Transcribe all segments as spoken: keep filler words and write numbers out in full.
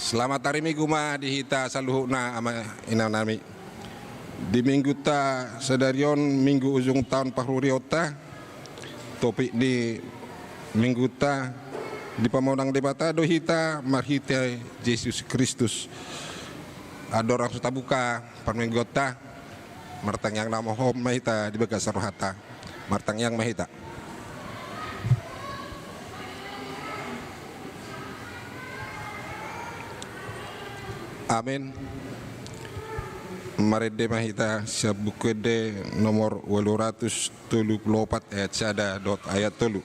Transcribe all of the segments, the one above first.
Selamat hari Minggu ma di hita saluhutna, ama ina nami. Di mingguta sadari on, minggu ujung taon parhurionta, topik ni mingguta, dipamonang Debata do hita marhite Jesus Kristus. Andorang so tabuka parmingguonta, martangiang na homhom ma hita di bagasan rohanta. Martangiang ma hita. Amin. Marende ma hita sian Buku Ende nomor ualu ratus tolu pulu opat, ayat sada dohot ayat tolu.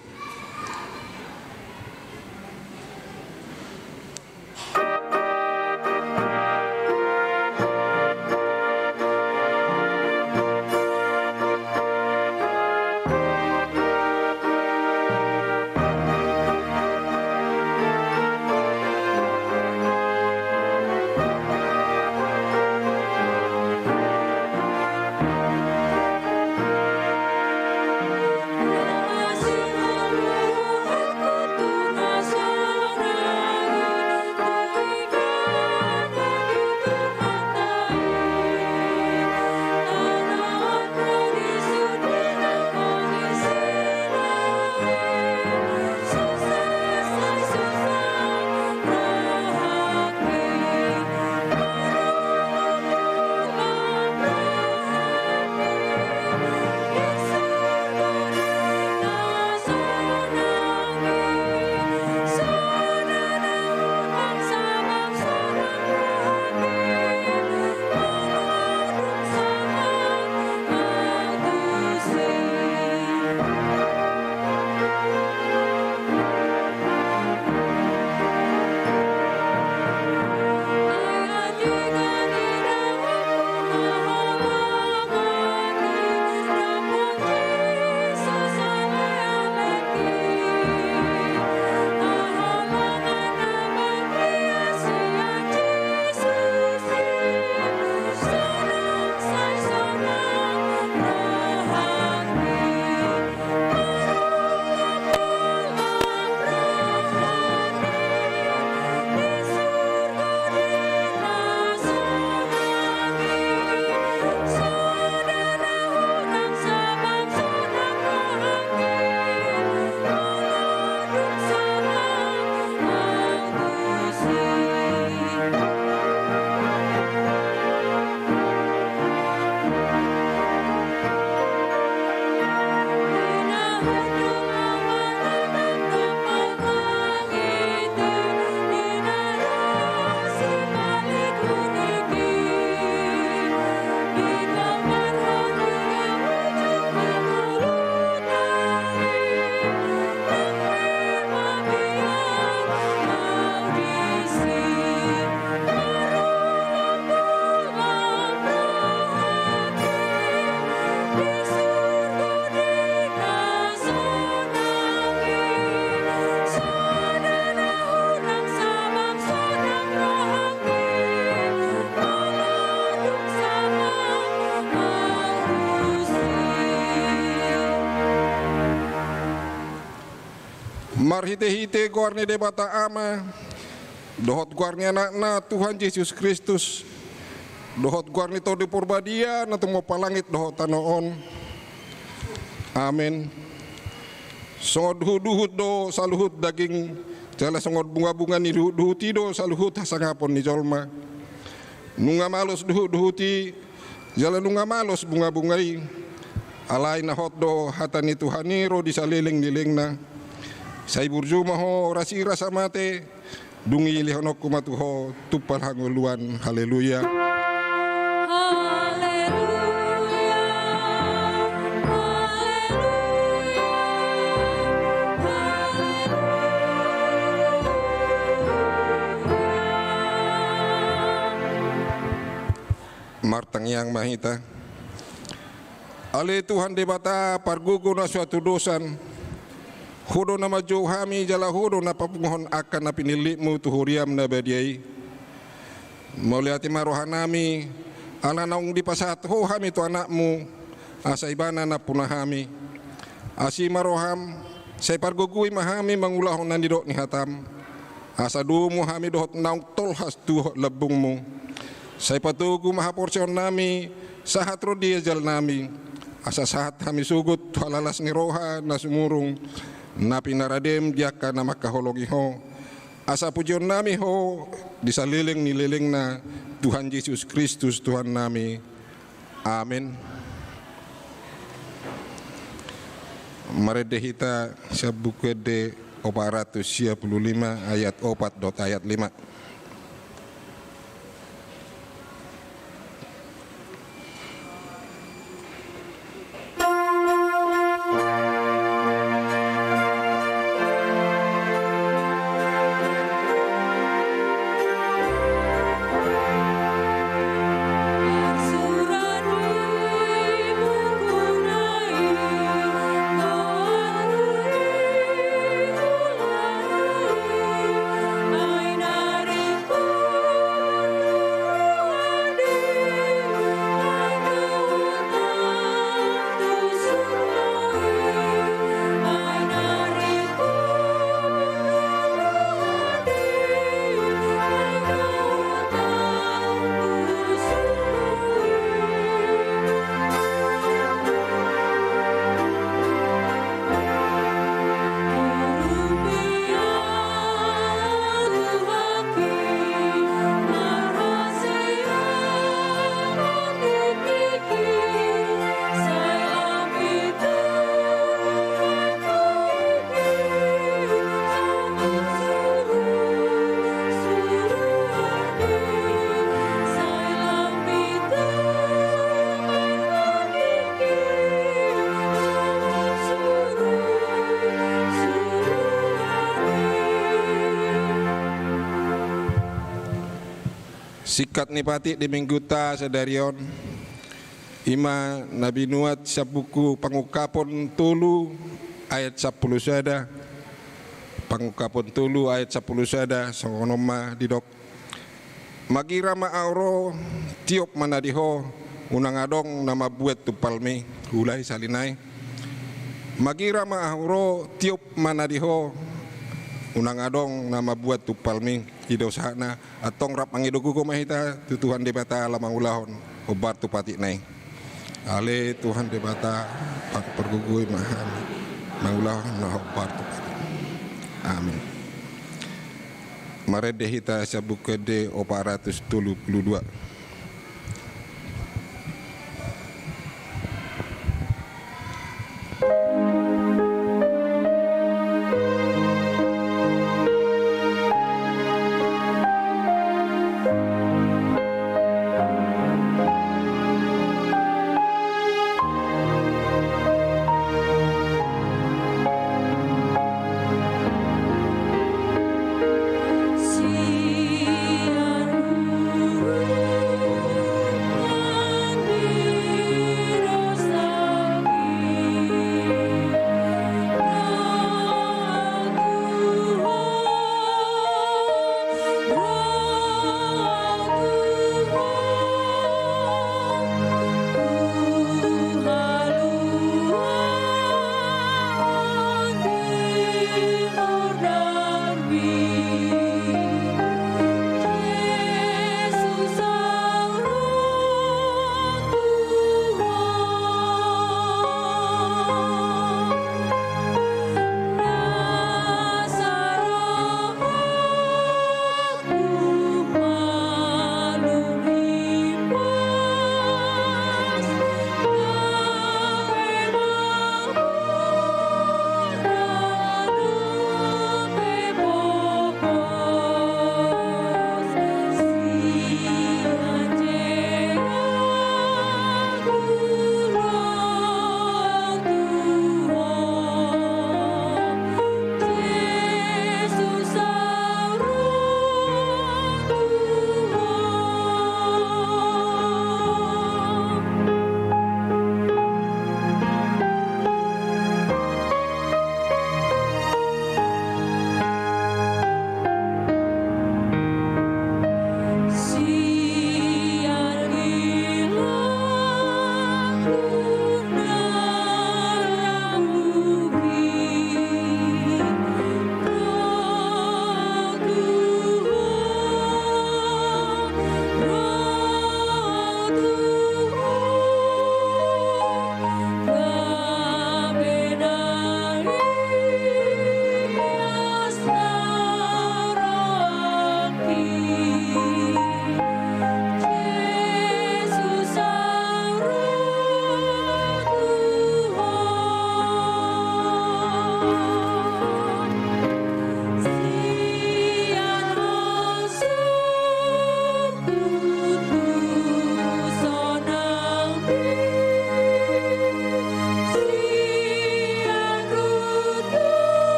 Marhitehite goar ni Debata Ama, dohot goar ni Anakna Tuhan Jesus Kristus, dohot goar ni Tondi Porbadia na tumompa langit dohot tano on. Amen. Songon duhutduhut do saluhut daging, jala songon bungabunga ni duhutduhut i do saluhut hasangapon ni jolma. Nunga malos duhutduhut i, jala nunga malos bungabunga i. Alai na hot do hata ni Tuhan i ro di saleleng ni lelengna. Sai burju ma ho rasirasa mate, dung i lehononku ma tu ho tumpal hangoluan. Haleluya. Martangiang ma hita. Ale Tuhan Debata, pargogo na so hatudosan, Ho do na manjou hami, jala Ho do na papunguhon angka na pinillitmu tu huriam na badia i. Mauliate ma rohanami, ala naung dipasahat Ho hami tu Anakmu, asa Ibana nampuna hami. Asi ma roham, sai pargogoi ma hami mangulahon na nidok ni hatam. Asa domu hami dohot naung tolhas tu lambungmu. Sai patogu ma haporseaonnami sahat ro di ajalnami, asa sahat hami sogot tu halalas ni roha na sumurung, na pinaradem di angka na mangkaholongi ho. Asa pujionnami ho di saleleng ni lelengna, Tuhan Jesus Kristus Tuhannami. Amen. Marende hita sian Buku Ende opat ratus sia pulu lima ayat opat dohot ayat lima. Singkat ni patik di Minggunta sadari on, i ma na binuat sian buku Pangungkapon tolu ayat sampulu sada. Pangungkapon tolu ayat sampulu sada, songon on ma didok: Magira ma ahu ro, tiop ma na di ho, unang adong na mambuat tumpalmi. Huulai sahali nai. Magira ma ahu ro, tiop ma na di ho, unang adong na mambuat tumpalmi. I do sahatna. Antong rap mangido gogo ma hita tu Tuhan Debata laho mangulahon hombar tu patikna i. Ale Tuhan Debata, pargogoi ma hami mangulahon na hombar tu patik. Amin. Marende hita sian Buku Ende opat ratus tolu pulu dua.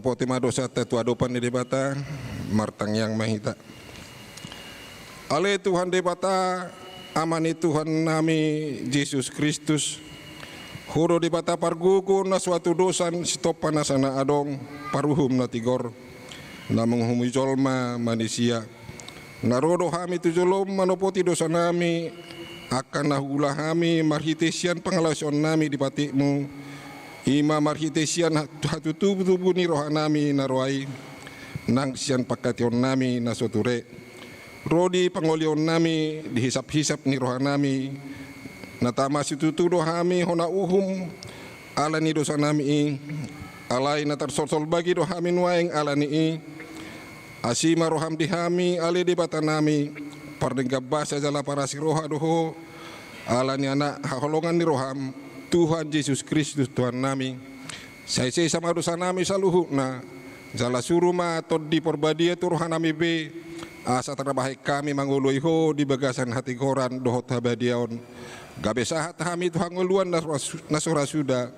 Poti ma dosanta tu adopan ni Debata. Martangiang ma hita. Ale Tuhan Debata, Ama ni Tuhannami Jesus Kristus, Ho do Debata pargogo na so hatudosan, sitompa nasa na adong, paruhum na tigor, na manguhumi jolma manisia. Na ro do hami tu jolom manopoti dosanami, angka na huula hami marhite sian pangalaosionnami di patikmu, i ma marhite sian hat-, hatutubutubu ni rohanami na ro ai, nang sian pangkataionnami na so ture. Ro di pangolionnami, di hisaphisap ni rohanami, na tama situtu do hami hona uhum, ala ni dosanami i, alai na tarsolsol bagi do hami nuaeng ala ni i. Asi ma roham di hami, ale Debatanami, pardenggan basa jala parasi roha do Ho, ala ni Anak haholongan ni roham, Tuhan Jesus Kristus Tuhannami. Sai sesa ma dosanami saluhutna, jala suru ma Tondi Porbadia tu rohanami be, asa tarbahen hami mangoloi Ho di bagasan hatigoran dohot habadiaon. Gabe sahat hami tu hangoluan na so ra-, na so ra suda,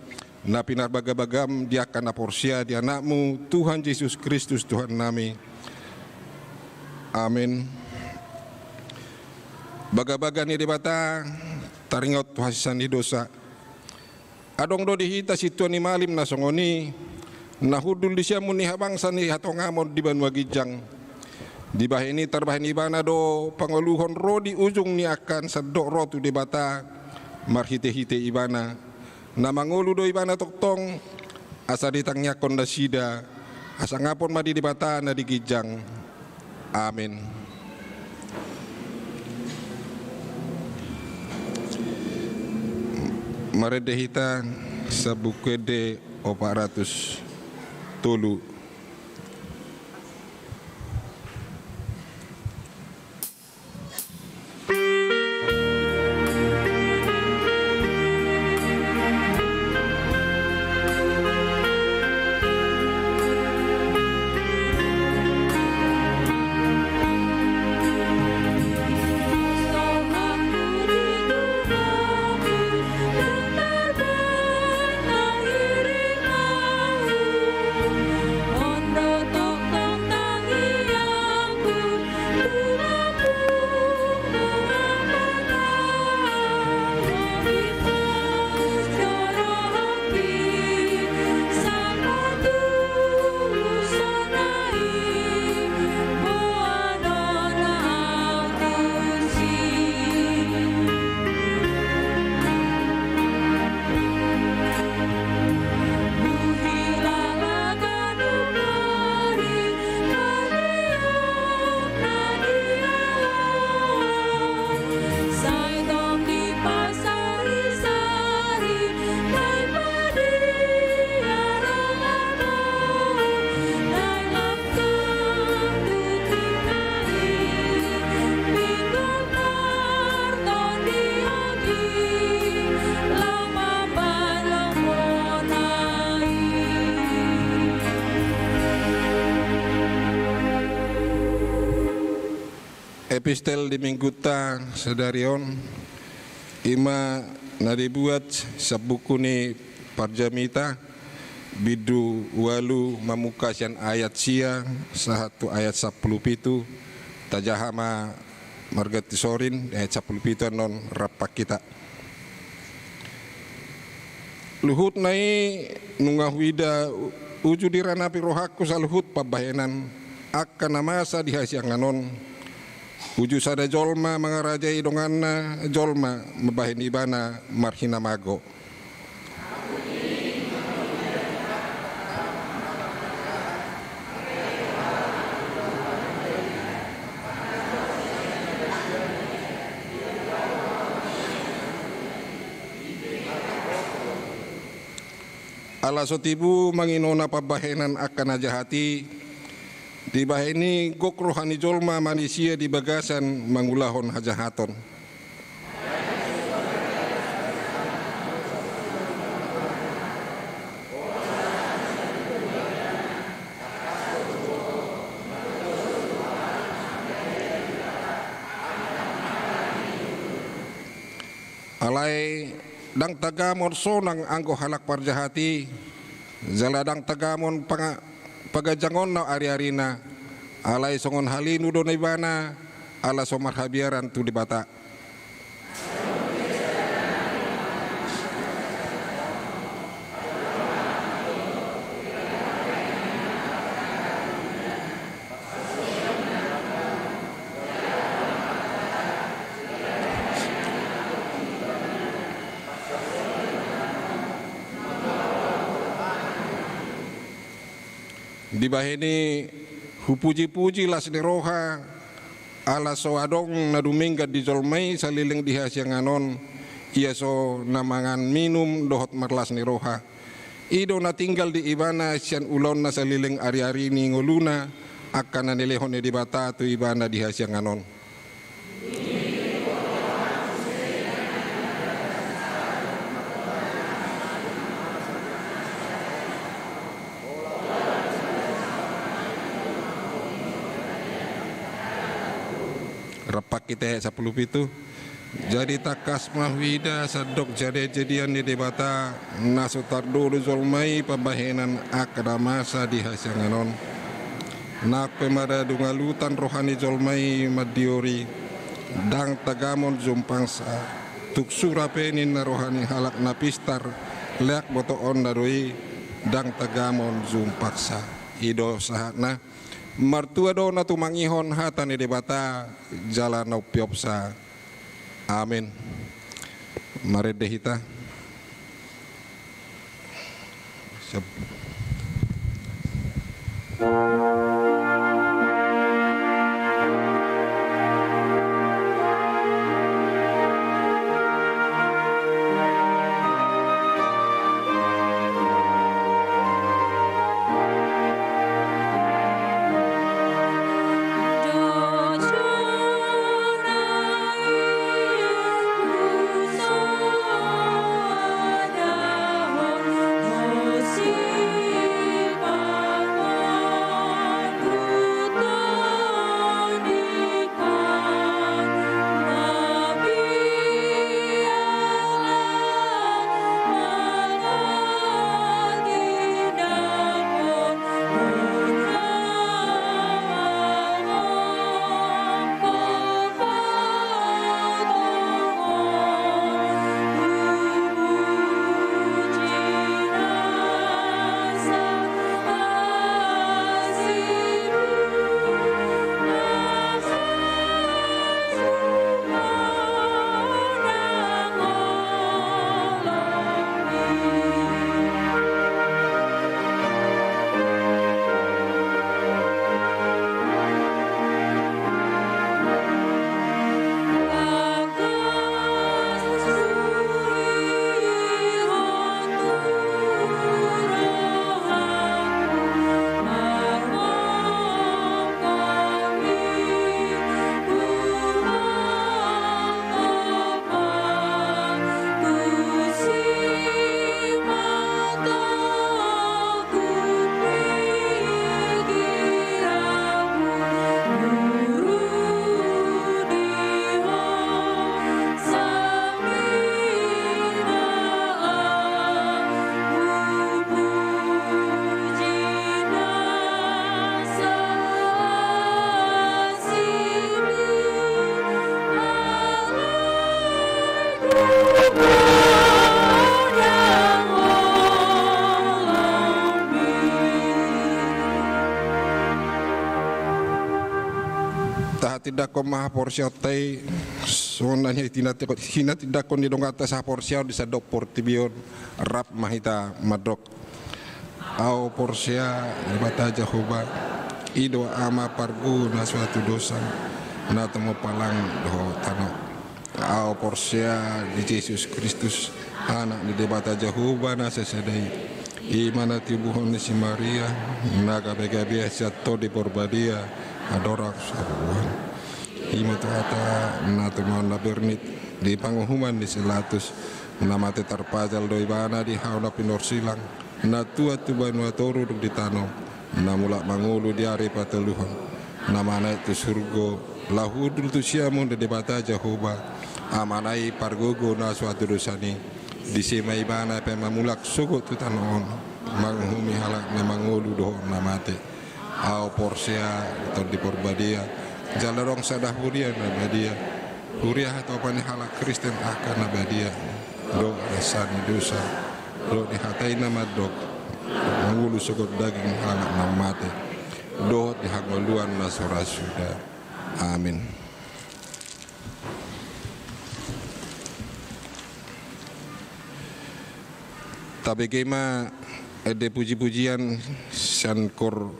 na pinarbagabagam di angka na porsea di Anakmu, Tuhan Jesus Kristus Tuhannami. Amin. Bagabaga ni Debata, taringot tu hasesaan ni dosa. Adong do di hita sintua ni malim na songon i, na hundul di siamun ni habangsa ni hatongamon di banua ginjang. Dibahen i tarbahen ibana do pangoluhon ro di ujung ni angka sandok ro tu Debata, marhitehite ibana. Na mangolu do ibana tongtong, asa ditangiangkon nasida, hasangapon ma di Debata na di ginjang. Amin. Marende hita Sian Buku Ende opat ratus tolu. Epistel di minggunta sadari on, i ma na dibuat sian buku ni Parjamita, bindu ualu, mamungka sian ayat sia sahat tu ayat sampulu pitu. Tajaha ma marganti sorin, ayat sampulu pitu annon rap hita. Luhutna i nunga huida u-, uju diranapi rohangku saluhut pambahenan angka na masa di hasiangan on. Uju sada jolma mangarajai donganna jolma mambahen ibana marhinamago. Ala so tibu manginona pambahenan angka na jahat i, dibahen i gok roha ni jolma manisia di bagasan mangulahon hajahaton. Alai ndang tagamon sonang anggo halak parjahat i, jala ndang tagamon panga-, paganjangonna ariarina, alai songon halimu do na ibana, ala so marhabiaran tu Debata. Dibahen i hupujipuji las ni roha, ala so adong na dumenggan di jolma i saleleng di hasiangan on, ia so na mangan minum dohot marlas ni roha. I do na tinggal di ibana sian ulaonna saleleng ariari ni ngoluna, angka na nilehon ni Debata tu ibana di hasiangan on. Rap hita ayat sampulu pitu. Jadi tangkas ma huida sandok jadejadian ni Debata, na so tardodo jolma i pambahenan angka na masa di hasiangan on. Nang pe mardadung alutan roha ni jolma i mandiori, ndang tagamon jumpangsa. Tung sura pe ninna roha ni halak na pistar, leak botoonna do i, ndang tagamon jumpangsa. I do sahatna. Martua do na tumangihon hata ni Debata jala na umpeopsa. Amen. Marende hita. Siap. Tahatindangkon ma haporseaonta i, songon na hinatinda-, hinatindanghon ni donganta sahaporseaon di sandok portibi on, rap ma hita mandok. Ahu porsea Debata Jahowa, i do Ama pargogo na so hatudosan, na tumompa langit dohot tano. Ahu porsea di Jesus Kristus, Anak ni Debata Jahowa na sasada i. I ma na tibuhon ni si Maria, na gabegabean sian Tondi Porbadia, andorang so buhan. I ma Tuhanta na tumaon na bernit di panguhuman ni si Pilatus, na mate tarpajal do ibana di hau na pinorsilang, na tuat tu banua toru dung di tano, na mulak mangolu di ari patoluhon, na manaek tu surgo, laho hundul tu siamun ni Debata Jahowa, Amana i pargogo na so hatudosan i, disi ma ibana pe mamulak sogot tu tano on. manguhumi halak na mangolu dohot na mate. Ahu porsea di Tondi Parbadia, jala adong sada huria na badia, huria hatopan ni halak Kristen angka na badia, dohot na sesa ni dosa, dohot di hata i na mandok, mangolu sogot daging halak na mate, dohot di hangoluan na so ra suda. Amin. Tabege ma ende puji-pujian sian Koor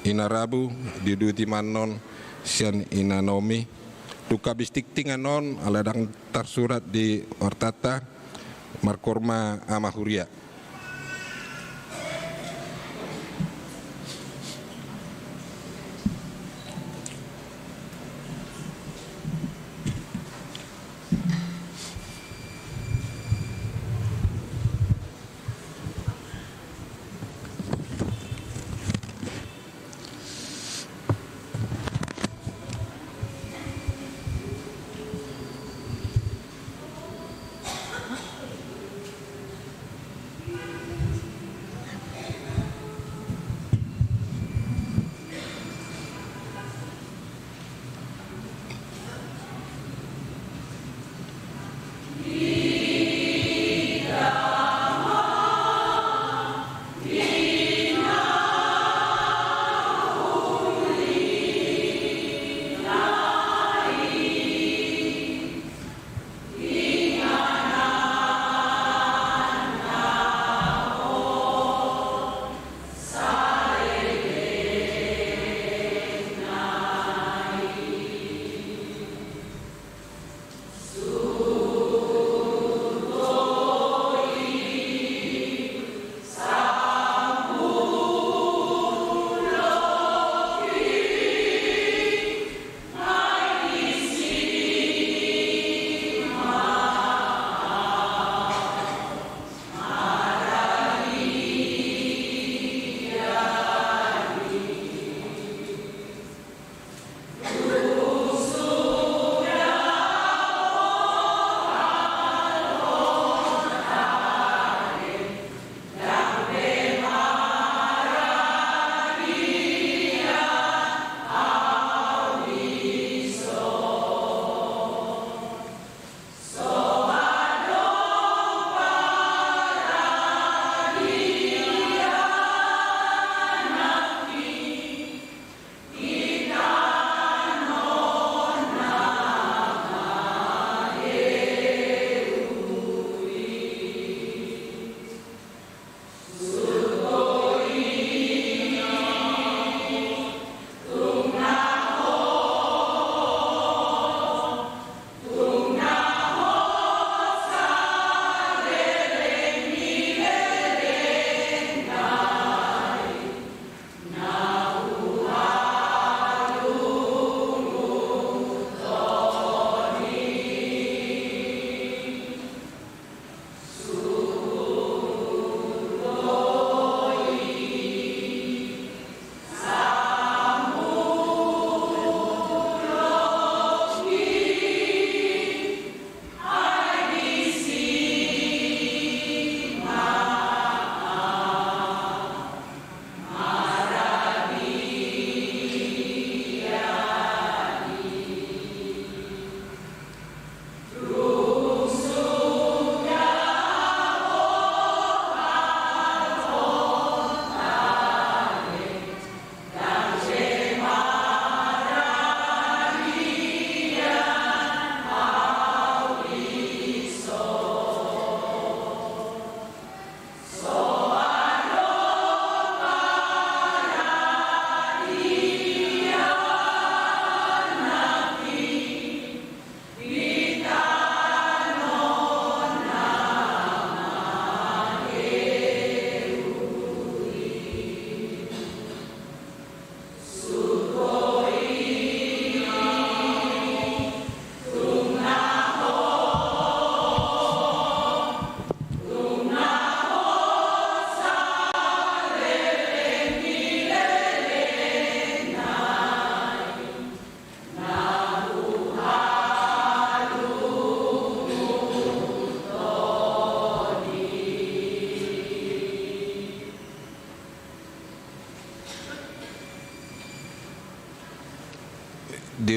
Inarabu, diuduti ma annon sian Ina Naomi. Dung habis tingting annon, ala ndang tarsurat di wartanta, markoor ma ama huria.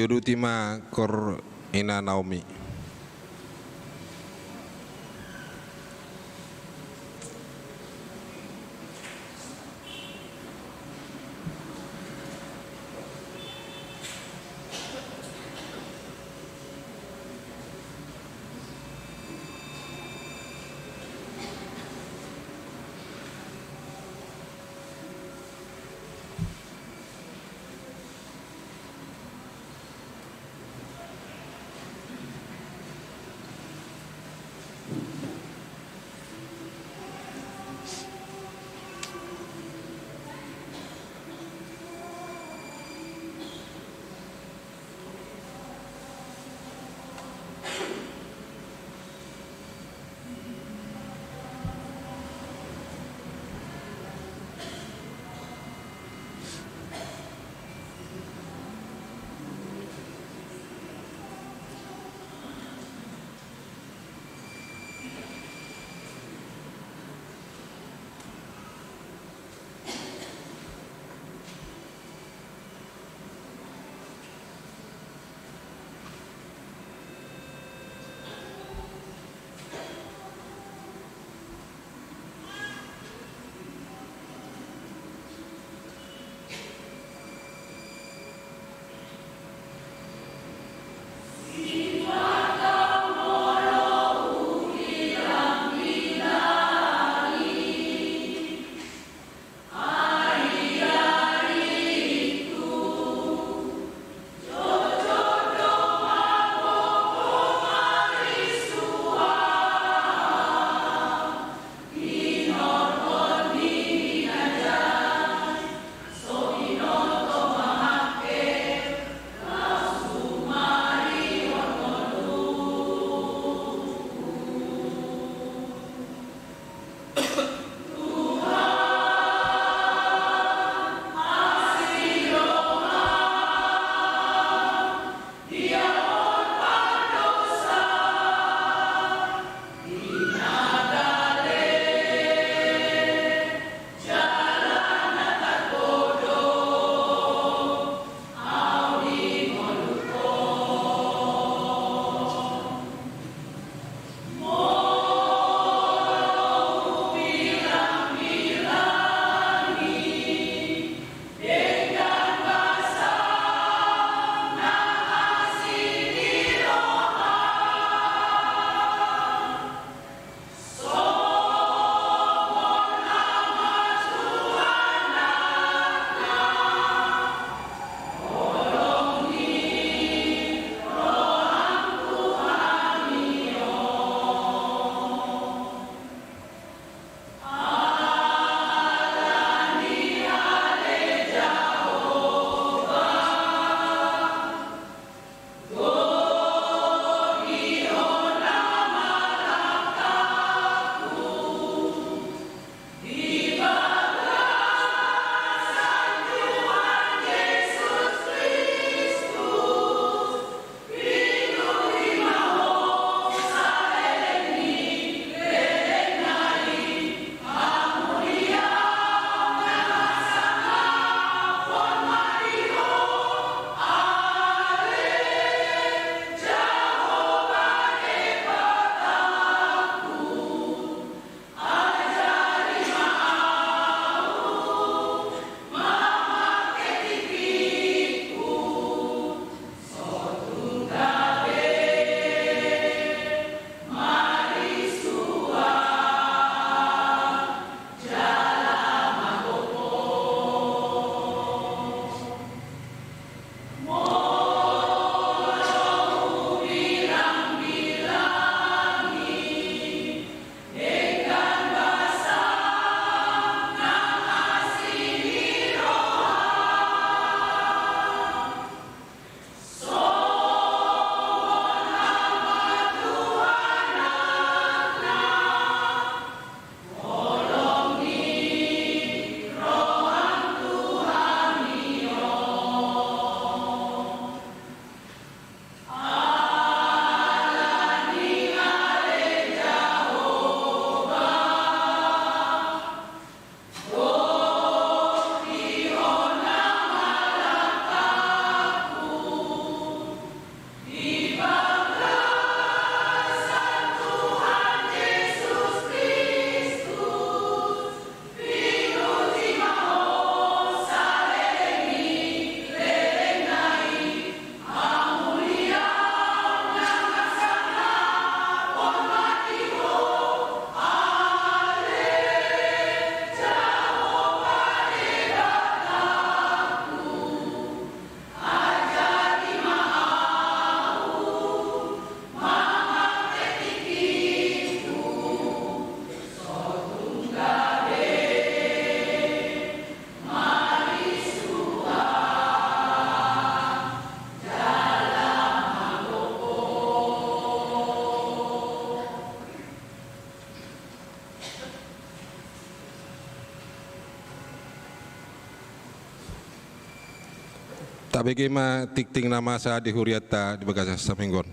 Duti ma kor ina Naomi. Abege ma tingting na masa di hurianta di bagasan saminggu on.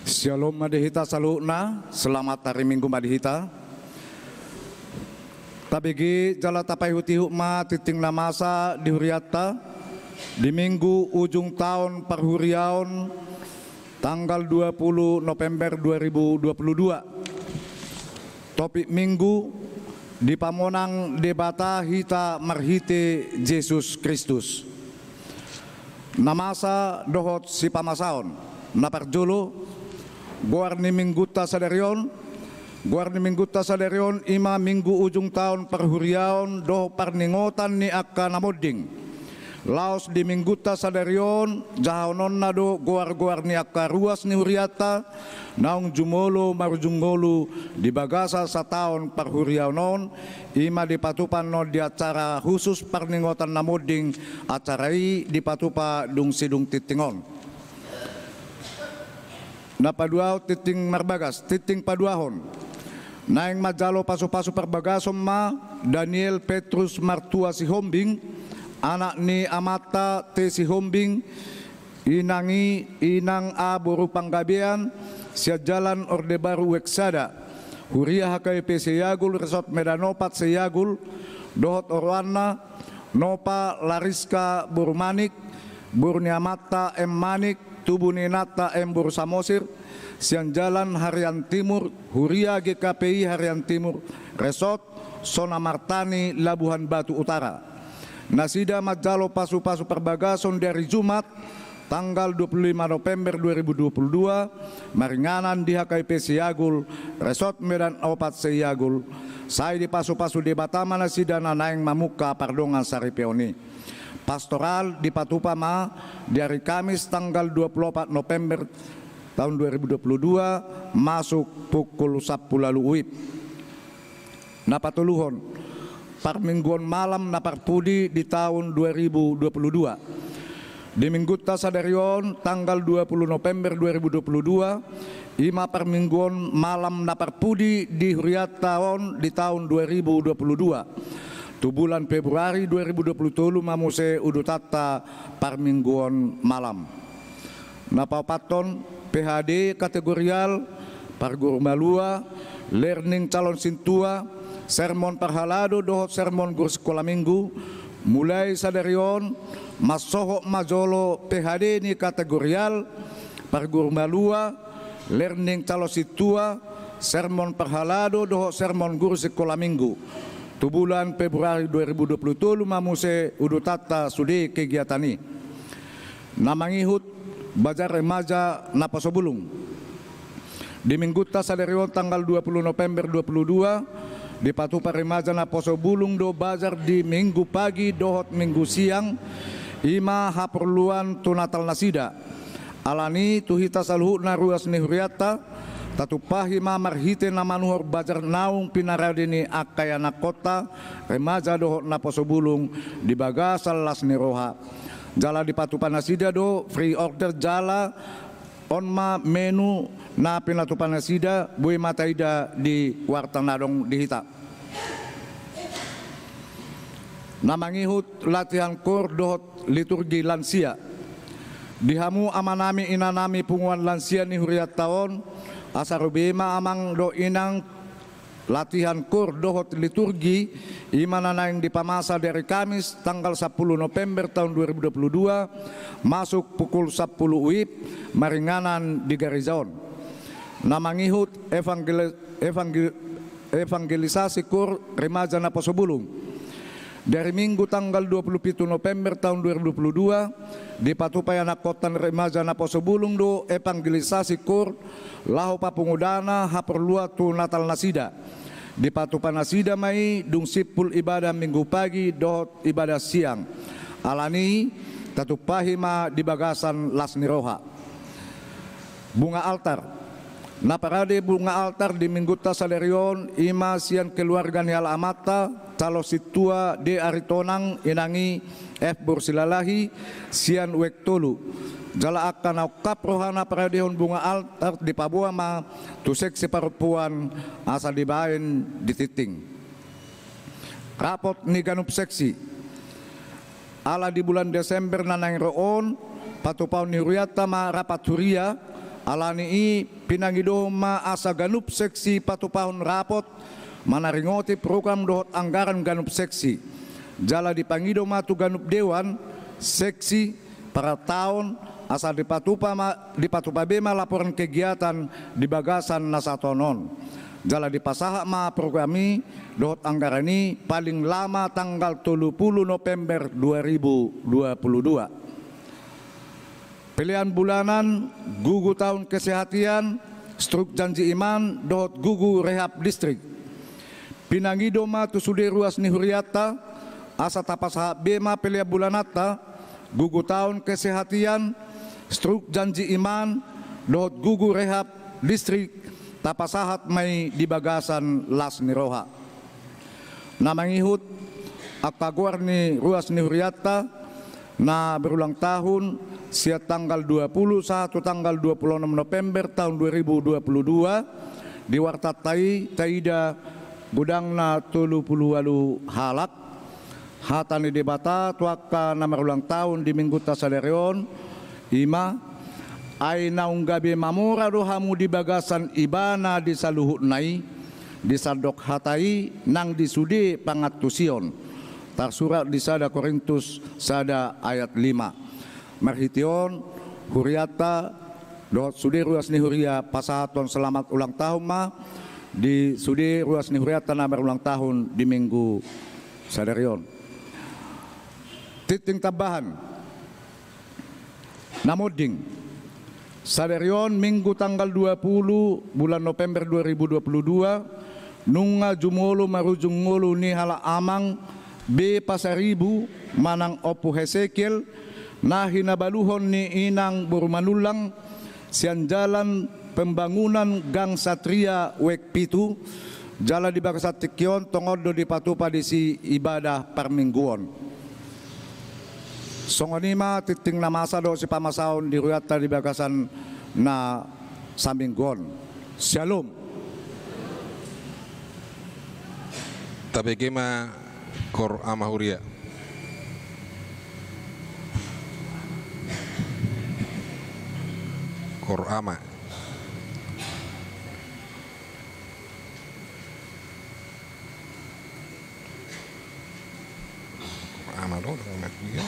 Syalom ma di hita saluhutna, selamat hari Minggu ma di hita. Tabege jala tapaihut-ihut ma tingting na masa di hurianta di Minggu ujung taon parhuriaon tanggal dua puluh November dua ribu dua puluh dua. Topik Minggu: Dipamonang Debata hita marhite Jesus Kristus. Na masa dohot sipamasaon. Na parjolo, goar ni Minggunta sadari on. Goar ni Minggunta sadari on i ma Minggu ujung taon parhuriaon dohot parningotan ni angka na monding. Laos di Minggunta sadari on, jahaononna do goar-goar ni angka ruas ni hurianta naung jumolo marujung ngolu di bagasan sataon parhuriaon on, i ma dipatupa annon di acara khusus parningotan na monding. Acara i dipatupa dung sidung tingting on. Na paduahon, tingting marbagas, tingting paduahon. Naeng manjalo pasu-pasu parbagason ma Daniel Petrus Martua Sihombing, anak ni amanta T Sihombing, inang i, inang A boru Panggabean, sian Jalan Orde Baru Uek Sada, huria H K B P Seiagul, Resort Medan Opat Seiagul, dohot oroanna, Nopa Lariska boru Manik, boru ni amanta M Manik, tubu ni inanta M boru Samosir, sian Jalan Harian Timur, huria G K P I Harian Timur, Resort Sona Martani, Labuhan Batu Utara. Nasida manjalo pasu-pasu parbagason di ari Jumat, tanggal dua puluh lima November dua ribu dua puluh dua, maringanan di H K B P Seiagul, Resort Medan Opat Seiagul. Sai dipasu-pasu Debata ma nasida na naeng mamungka pardongansaripeon i. Pastoral dipatupa ma di ari Kamis tanggal dua puluh opat November taon dua ribu dua puluh dua, masuk pukul sampulu ualu uip. Na patoluhon, parmingguon malam na parpudi di taon dua ribu dua puluh dua. Di Minggunta sadari on, tanggal dua puluh November dua ribu dua puluh dua, i ma parmingguon malam na parpudi di hurianta on di taon dua ribu dua puluh dua. Tu bulan Februari dua ribu dua puluh tolu ma muse udutanta parmingguon malam. Na paopathon, P H D kategorial, parguru malua, learning calon sintua, sermon parhalado dohot sermon guru sikola minggu, mulai sadari on, mansohot ma jolo P H D ni kategorial, parguru malua, learning calon sintua, sermon parhalado dohot sermon guru sikola minggu. Tu bulan Februari dua ribu dua puluh tolu ma muse udutanta sude kegiatan i. Na mangihut, bazar remaja Naposobulung. Di Minggunta sadari on tanggal dua puluh November dua puluh dua, dipatupa remaja Naposobulung do bazar di Minggu pagi dohot Minggu siang, i ma haporluan tu Natal nasida. Alani tu hita saluhutna ruas ni hurianta, tatumpahi ma marhite na manuhor bazar naung pinarade ni angka ianakhonta, remaja dohot Naposobulung di bagasan las ni roha. Jala dipatupa nasida do free order jala on ma menu na pinatupa nasida, boi ma taida di warta na adong di hita. Na mangihut latihan kor dohot liturgi lansia. Di hamu amanami inanami punguan lansia ni hurianta on, asa ro be ma amang dohot inang latihan kor dohot liturgi, i ma na naeng dipamasa di ari Kamis tanggal sampulu November taon dua ribu dua puluh dua, masuk pukul sampulu uip, maringanan di gareja on. Na mangihut evangeli-, evangel-, evangelisasi kor remaja Naposobulung. Di ari Minggu tanggal dua puluh pitu November taon dua ribu dua puluh dua, dipatupa ianakhonta ni remaja Naposobulung do evangelisasi kor laho papungu dana haporluan tu Natal nasida. Dipatupa nasida ma i dung simpul ibadah Minggu pagi dohot ibadah siang. Alani i, tatumpahi ma di bagasan las ni roha. Bunga altar. Na parade bunga altar di Minggunta sadari on, i ma sian keluarga ni halak amanta, calon sintua D Aritonang, inang i F boru Silalahi, sian Uek Tolu. Jala angka na ungkap rohana paradehon bunga altar dipaboa ma tu seksi parompuan asa dibaen di tingting. Rapot ni ganup seksi. Ala di bulan Desember na naeng ro on, patupahon ni hurianta ma rapat huria, ala ni i pinangidohon ma asa ganup seksi patupahon rapot manaringoti program dohot anggaran ganup seksi. Jala dipangido ma tu ganup dewan seksi parataon asa dipatupa ma, dipatupa be ma laporan kegiatan di bagasan na sataon on. Jala dipasahat ma program i dohot anggaran i paling lama tanggal tolu pulu November dua ribu dua pulu dua. Pelean bulanan, gugu taon kesehatian, struk janji iman dohot gugu rehab listrik. Pinangido ma tu sude ruas ni hurianta asa tapasahat be ma pelean bulananta, gugu taon kesehatian, struk janji iman dohot gugu rehab listrik tapasahat ma i di bagasan las ni roha. Na mangihut angka goar ni ruas ni hurianta na berulang tahun sian tanggal dua pulu sahat tu tanggal dua pulu onom November tahun dua ribu dua pulu dua, di wartanta i taida godangna tolu pulu ualu halak. Hata ni Debata tu angka na marulang tahun di minggunta sadari on, i ma, ai naung gabe mamora do hamu di bagasan Ibana di saluhutna i, di sandok hata i nang di sude pangantusion. Tarsurat di sada Korintus sada ayat lima. Marhite on, hurianta dohot sude ruas ni huria pasahathon selamat ulang tahun ma di sude ruas ni hurianta na marulang tahun di minggu sadari on. Tingting tambahan. Na monding. Sadari on minggu tanggal dua pulu bulan November dua ribu dua pulu dua, nunga jumolo marujung ngolu ni halak amang B Pasaribu manang Ompu Hesekiel, na hinabaluhon ni inang boru Manullang, sian jalan Pembangunan Gang Satria Wek pitu, jala di bagasan tingki on tongon do dipatupa disi ibadah parmingguon. Songon i ma tingting na masa dohot sipamasaon di hurianta di bagasan na saminggu on. Syalom. Tabege ma Kor Ama Huria. Kor Ama. Kor Ama do, Kor Ama Huria.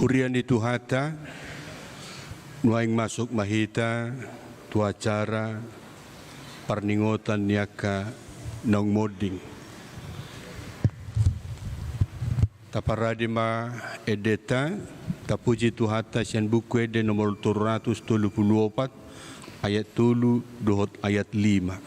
Huria ni Tuhanta, nuaeng masuk ma hita tu acara parningotan ni angka naung monding. Taparade ma endenta, tapuji Tuhanta sian Buku Ende nomor tolu ratus tolu pulu opat, ayat tolu dohot ayat lima.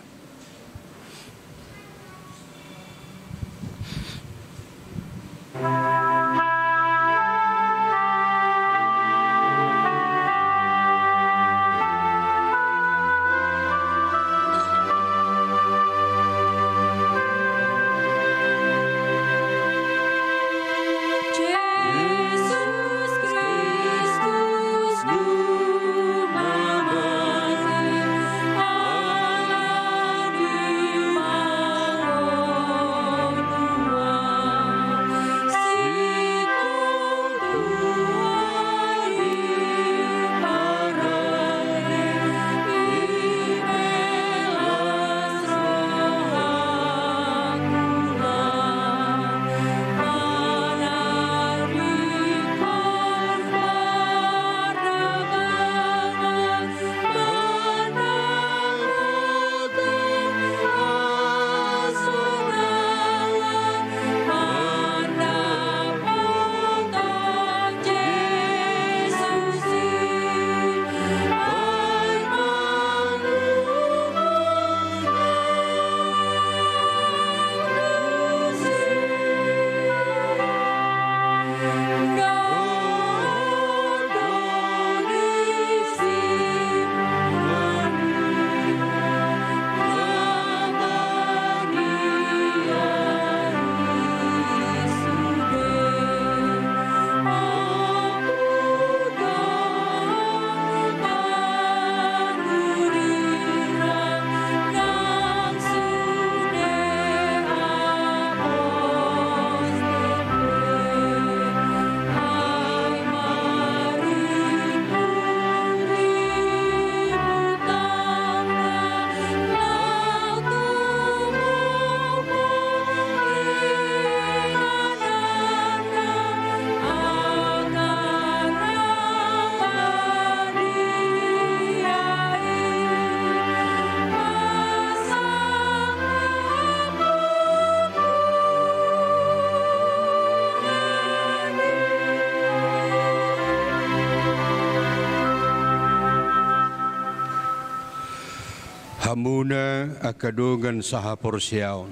Hamuna angka dongan sahaporseaon,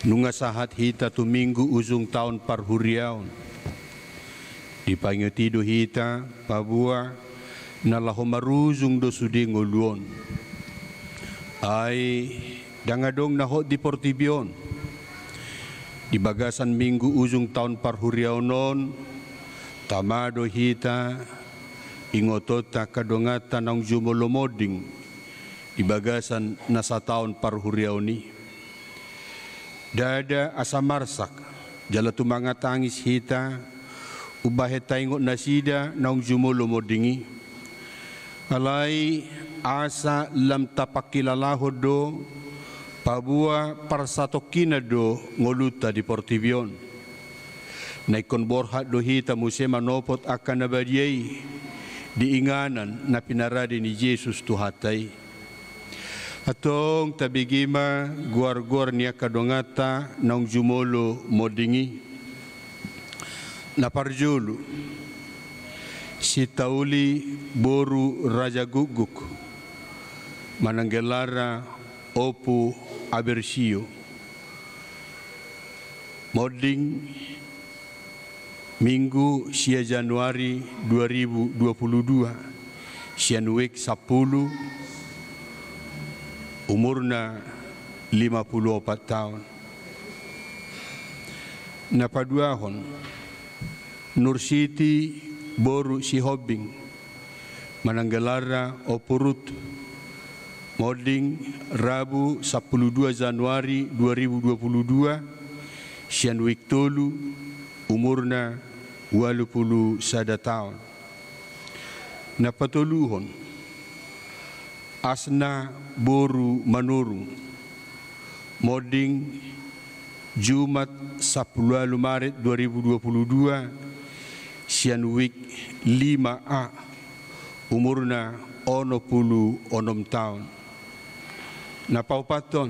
nunga sahat hita tu Minggu ujung taon parhuriaon. Dipaingot i do hita paboa na laho marujung do sude ngolu on. Ai ndang adong na hot di portibi on. Di bagasan Minggu ujung taon parhuriaon on, tama do hita ingotonta angka donganta naung jumolo monding di bagasan na sataon parhuriaon i. Ndada asa marsak jala tumangatangis hita umbahen taingot nasida naung jumolo monding i. Alai asa lam tapangkilalahon do paboa parsatongkinan do ngolunta di portibi on. Na ingkon borhat do hita muse manopot angka na badia i di inganan na pinarade ni Jesus Tuhanta i. Antong tabege ma goar-goar ni angka donganta naung jumolo monding i. Na parjolo, Sintauli boru Raja Gukguk, manang gelarna Ompu Abersio. Monding Minggu sia Januari dua ribu dua puluh dua, sian wijk sampulu, umurna lima puluh opat taon. Na paduahon, Nursiti boru Sihombing, manang gelarna Ompu Rut, monding Rabu sampulu dua Januari dua ribu dua puluh dua, sian wijk tolu, umurna ualu pulu sada taon. Na patoluhon, Asna boru Manurung, monding Jumat sampulu ualu Maret dua ribu dua puluh dua, sian wik lima A, umurna onom pulu onom taon. Na paopathon,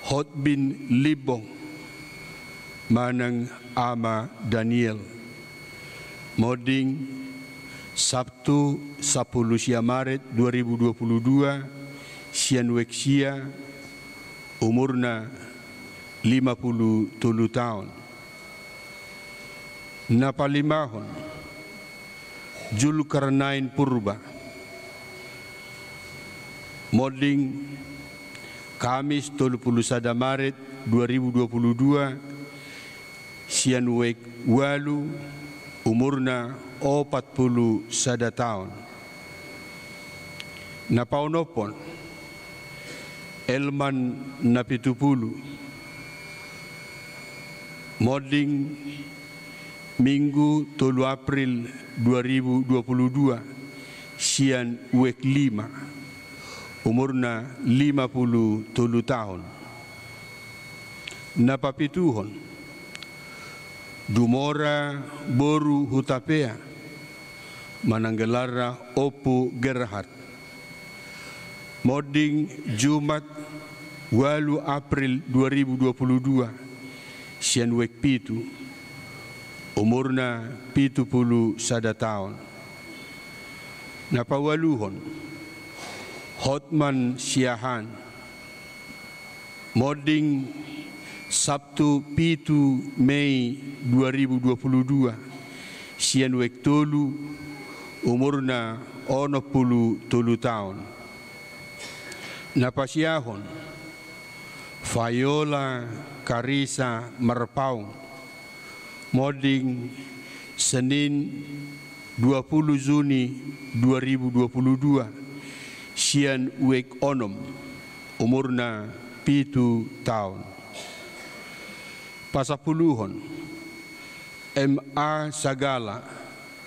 Hotbin Limbong manang Ama Daniel. Monding Sabtu sampulu sia Maret dua ribu dua pulu dua, sian wik sia, umurna lima pulu tolu taon. Na palimahon, Julkarnain Purba. Monding Kamis tolu pulu sada Maret dua ribu dua pulu dua, sian wik ualu, umurna opat pulu sada taon. Na paonomhon, Elman Napitupulu. Monding Minggu tolu April dua ribu dua pulu dua, sian wik lima, umurna lima pulu tolu taon. Na papituhon, Dumora boru Hutapea, manang gelarna Ompu Gerhard. Monding Jumat ualu April dua ribu dua pulu dua, sian wik pitu, umurna pitu pulu sada taon. Na paualuhon, Hotman Siahaan. Monding Sabtu pitu Mei dua ribu dua pulu dua, sian wik tolu, umurna onom pulu tolu taon. Na pasiahon, Vaiola Karisa Marpaung. Monding Senin dua pulu Juni dua ribu dua pulu dua, sian wik onom, umurna pitu taon. Pasampuluhon, M A Sagala,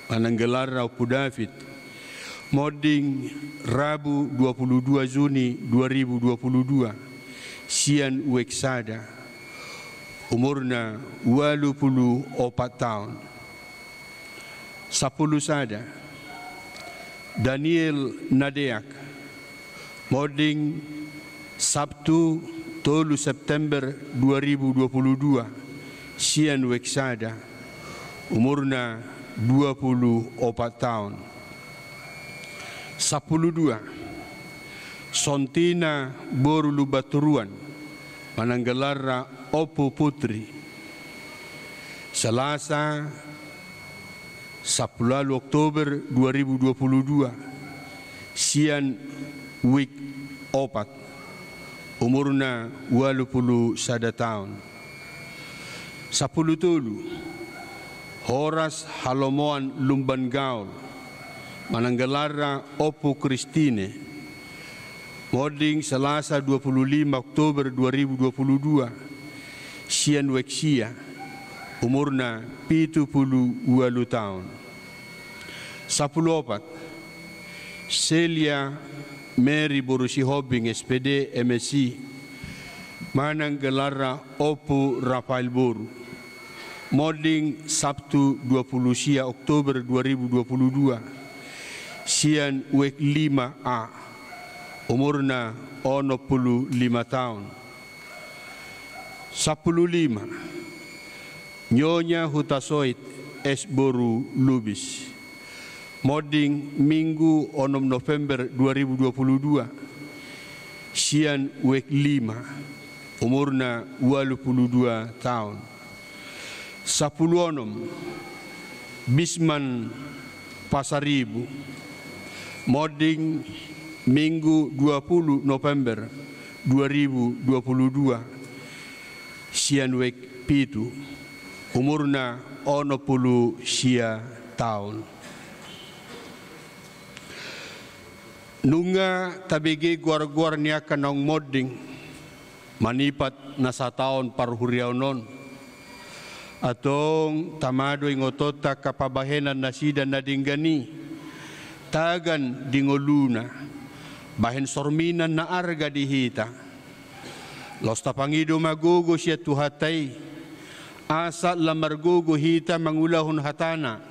manang gelarna Ompu David. Monding Rabu dua pulu dua Juni dua ribu dua pulu dua, sian wik sada, umurna ualu pulu opat taon. Sampulu sada, Daniel Nadeak. Monding Sabtu tolu September dua ribu dua pulu dua, sian wik sada, umurna dua pulu opat taon. Sampulu dua, Sontina boru Lumbantoruan, manang gelarna Ompu Putri. Selasa sampulu ualu Oktober dua ribu dua pulu dua, sian wik opat, umurna ualu pulu sada taon. Sampulu tolu, Horas Halomoan Lumban Gaol, manang gelarna Ompu Kristine. Monding Selasa dua pulu lima Oktober dua ribu dua pulu dua, sian wik sia, umurna pitu pulu ualu taon. Sampulu opat, Celia Mary boru Sihombing, S P D, M Si, manang gelarna Ompu Rafael boru. Monding Sabtu dua pulu sia Oktober dua ribu dua pulu dua, sian wik lima A, umurna onom pulu lima taon. Sampulu lima, Nyonya Hutasoit S boru Lubis. Monding Minggu onom November dua ribu dua pulu dua, sian wik lima, umurna ualu pulu dua taon. Sampulu onom, Bisman Pasaribu. Monding Minggu dua pulu November dua ribu dua pulu dua, sian wik pitu, umurna onom pulu sia taon. Nunga tabege goar-goar ni angka naung monding manipat na sataon parhuriaon on. Antong tama do ingotonta angka pambahenan nasida na denggan i, tagan di ngoluna, bahen sorminan na arga di hita. Laos tapangido ma gogo sian Tuhanta i, Asa lam margogo hita mangulahon hatana,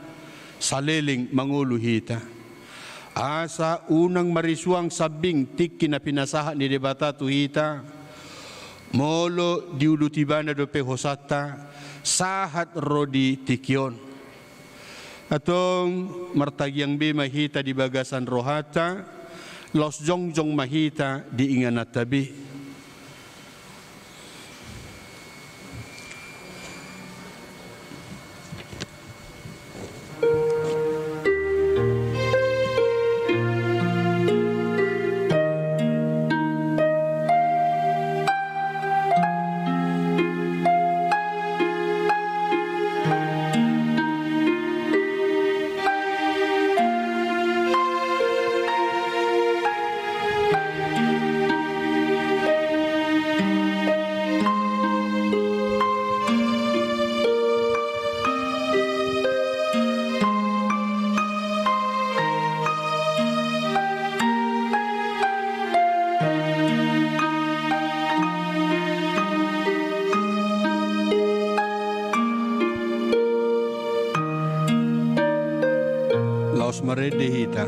saleleng mangolu hita. Asa unang marisuang sambing tingki na pinasahat ni Debata tu hita, molo diuduti ibana dope hosanta, sahat ro di tingki on. Antong martangiang be ma hita di bagasan rohanta, laos jongjong ma hita di ingananta be. Laos marende hita.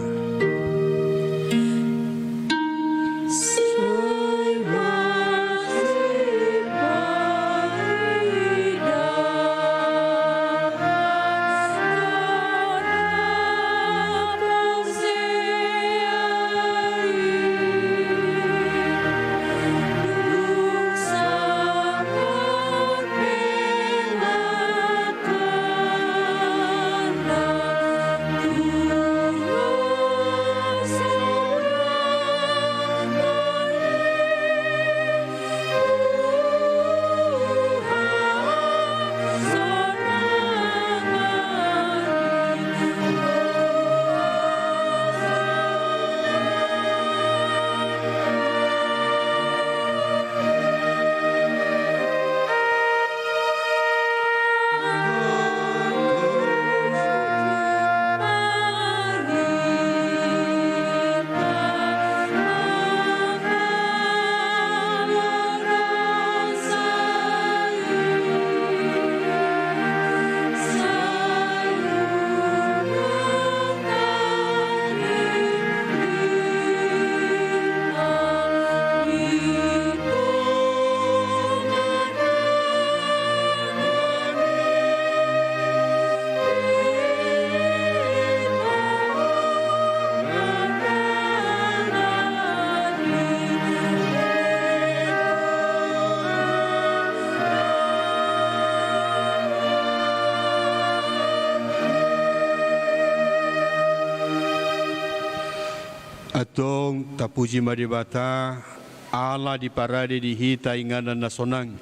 Antong tapuji ma Debata, ala diparade di hita inganan na sonang,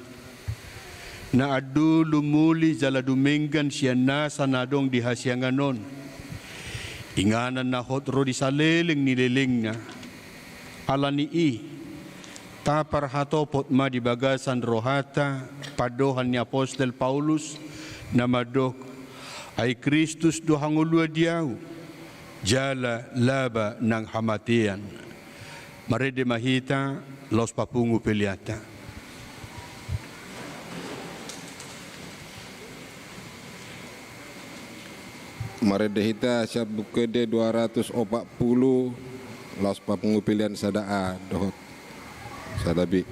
na andul, umuli jala dumenggan sian nasa na adong di hasiangan on. Inganan na hot ro di saleleng ni lelengna. Ala ni i, taparhatopot ma di bagasan rohanta pandohan ni apostel Paulus na mandok, ai Kristus do hangoluan di ahu, jala laba nang hamatean. Marende ma hita, laos papungu peleanta. Marende hita sian Buku Ende dua ratus opat pulu, laos papungu pelean sada A dohot sada B.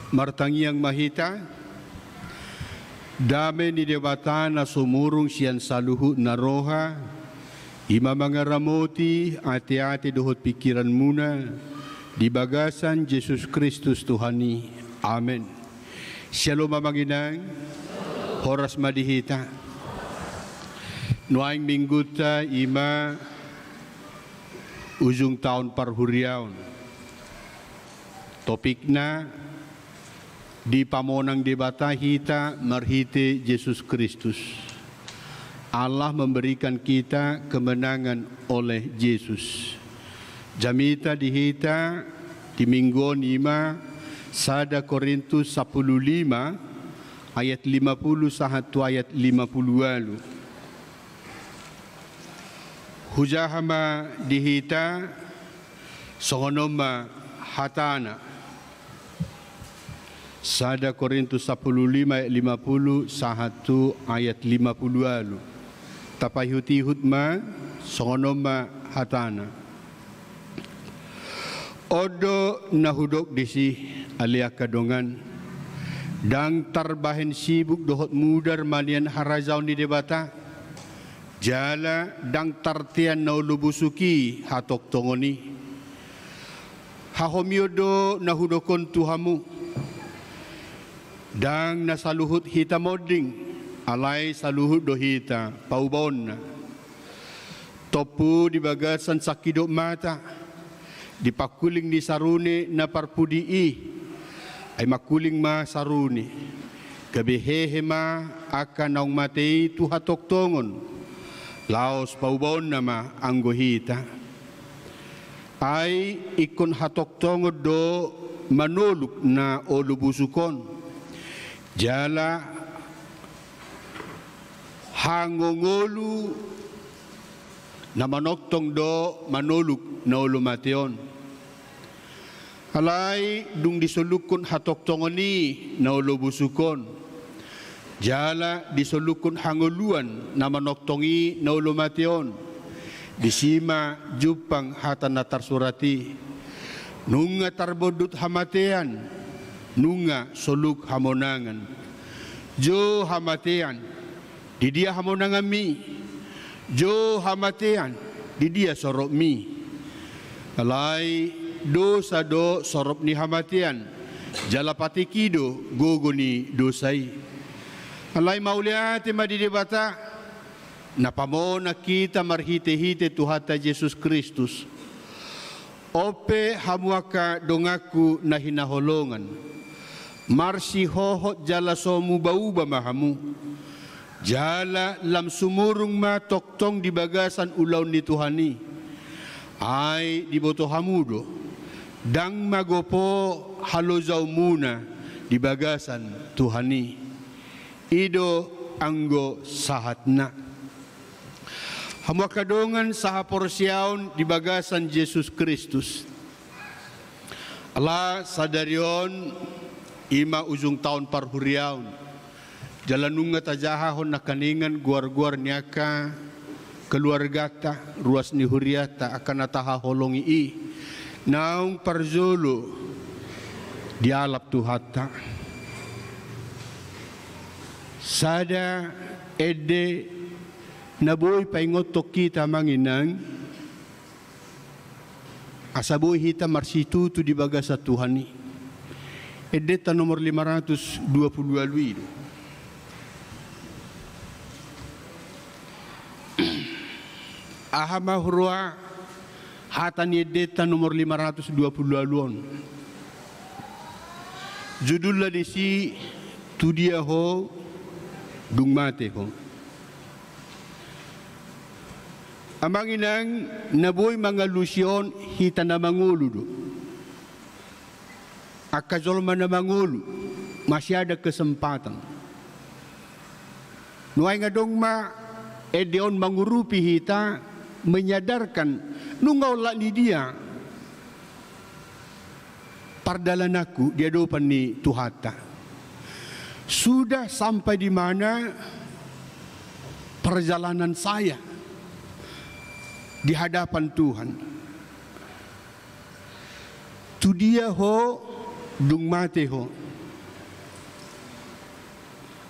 Martangiang ma hita. Dame ni Debata na sumurung sian saluhut na roha, i ma mangaramoti ateate dohot pingkiranmuna di bagasan Jesus Kristus Tuhan i. Amen. Syalom amang inang. Horas ma di hita. Nuaeng minggunta i ma ujung taon parhuriaon. Topikna, dipamonang Debata hita marhite Jesus Kristus. Allah memberikan kita kemenangan oleh Yesus. Jamita di hita di minggu on i ma sada Korintus sampulu lima ayat lima pulu sahat tu ayat lima pulu ualu. Hujaha ma di hita, songon on ma hatana. Sada Korintus sampulu lima ayat lima pulu sahat tu ayat lima pulu ualu. Tapaihut-ihut ma, songon on ma hatana. On do na hudok disi, ale angka dongan. Ndang tarbahen sibuk dohot mudar ma nian harajaon ni Debata. Jala ndang tartean na olo busuk i hatongtongon i. Hahomion do na hudok on tu hamu. Ndang na saluhut hita monding, alai saluhut do hita paubaonna. Tompu di bagasan sangkidop mata, di pangkuling ni sarune na parpudi i, ai mangkuling ma sarune, gabe hehe ma angka naung mate i tu hatongtongon, laos paubaonna ma anggo hita. Ai ingkon hatongtongon do manoluk na olo busuk on, jala hangoluan na manongtong do manoluk na olo mate on. Alai dung disolukhon hatongtongon i na olo busuk on, jala disolukhon hangoluan na manongtong i na olo mate on, disi ma jumpang hata na tarsurat i. Nunga tarbondut hamatean, nunga soluk hamonangan. Jo hamatean, di dia hamonanganmi? Jo hamatean, di dia soropmi? Alai dosa do sorop ni hamatean, jala patik i do gogo ni dosa i. Alai mauliate ma di Debata, na pamonang hita marhite-hite Tuhanta Jesus Kristus. On pe hamu angka donganku na hinaholongan, marsihohot jala so muba-uba ma hamu, jala lam sumurung ma tongtong di bagasan ulaon ni Tuhan i. Ai diboto hamu do, ndang magopo halojaonmuna di bagasan Tuhan i. I do anggo sahatna. Hamu angka dongan sahaporseaon di bagasan Jesus Kristus. Ala sadari on i ma ujung taon parhuriaon. Jala nunga tajahahon nangkaningan goar-goar ni angka keluarganta, ruas ni hurianta, angka na tahaholongi i, naung parjolo dialap Tuhanta. Sada ende na boi paingothon hita, amang inang, asa boi hita marsitutu di bagasan Tuhan i. Endenta nomor lima ratus dua pulu ualu i do. Aha ma huroha hata ni endenta nomor lima ratus dua pulu ualu on? Judulna disi, tu dia ho dung mate ho. Amang inang, na boi mangalusi on hita na mangolu do. Angka jolma na mangolu, masih ada kesempatan. Nuaeng adong ma ende on mangurupi hita, menyadarkan, nunga olat ni dia pardalananku di adopan ni Tuhanta. Sudah sampai di mana perjalanan saya di hadapan Tuhan? Tu dia ho dung mate ho?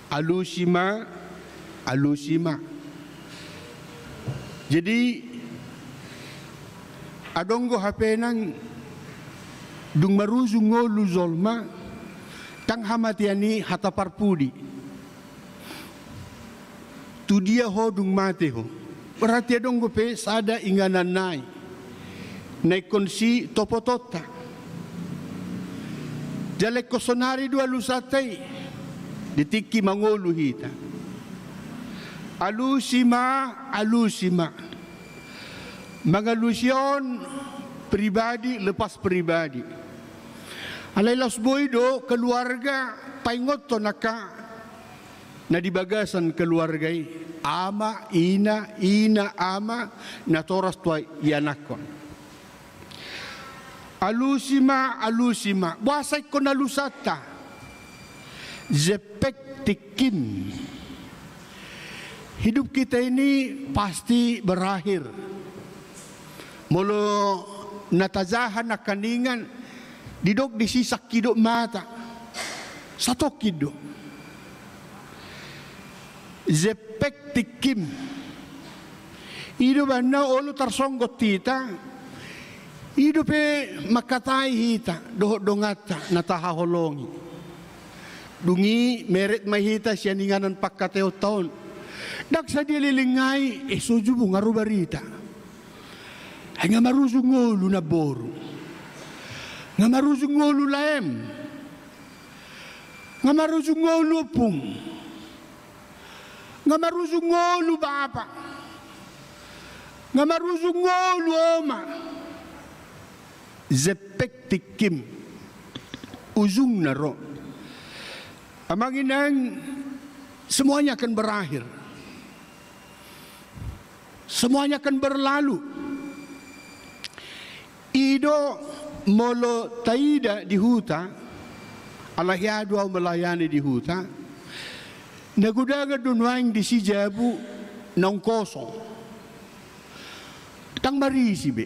Alusi ma, alusi ma. Jadi, adong do hape nang dung marujung ngolu jolma, ndang hamatean i hata parpudi. Tu dia ho dung mate ho. Berarti adong dope sada inganan nai. Na ingkon sitopotonta. Jala ingkon sonari do alusanta i. Di tingki mangolu hita. Alusi ma, alusi ma. Mangalusi on pribadi lepas pribadi. Alai laos boi do keluarga paingothon angka na di bagasan keluarga i, ama, ina, ina, ama, natoras tu ianakhon. Alusi ma, alusi ma. Boasa ingkon alusanta? Jempek tingkim. Hidup kita ini pasti berakhir. Molo na tajaha nangkaningan, didok disi sangkidop mata. Satongkin do. Jempek tingkim. I do umbahen na olo tarsonggot hita. I dope mangkatai hita dohot donganta na tahaholongi. Dung i meret ma hita sian inganan pangkataionta on. Ndang sadia leleng ai, eh, so jubu nga ro barita. Ai nga marujung ngolu namboru. Nga marujung ngolu laem. Nga marujung ngolu ompung. Nga marujung ngolu bapa. Nga marujung ngolu oma. Jempek tingkim. Ujungna ro. Amang inang, semuanya akan berakhir. Semuanya akan berlalu. I do molo taida di huta, ala hea do au melayani di huta, na godang do nuaeng disi jabu naung kosong. Ndang marisi be.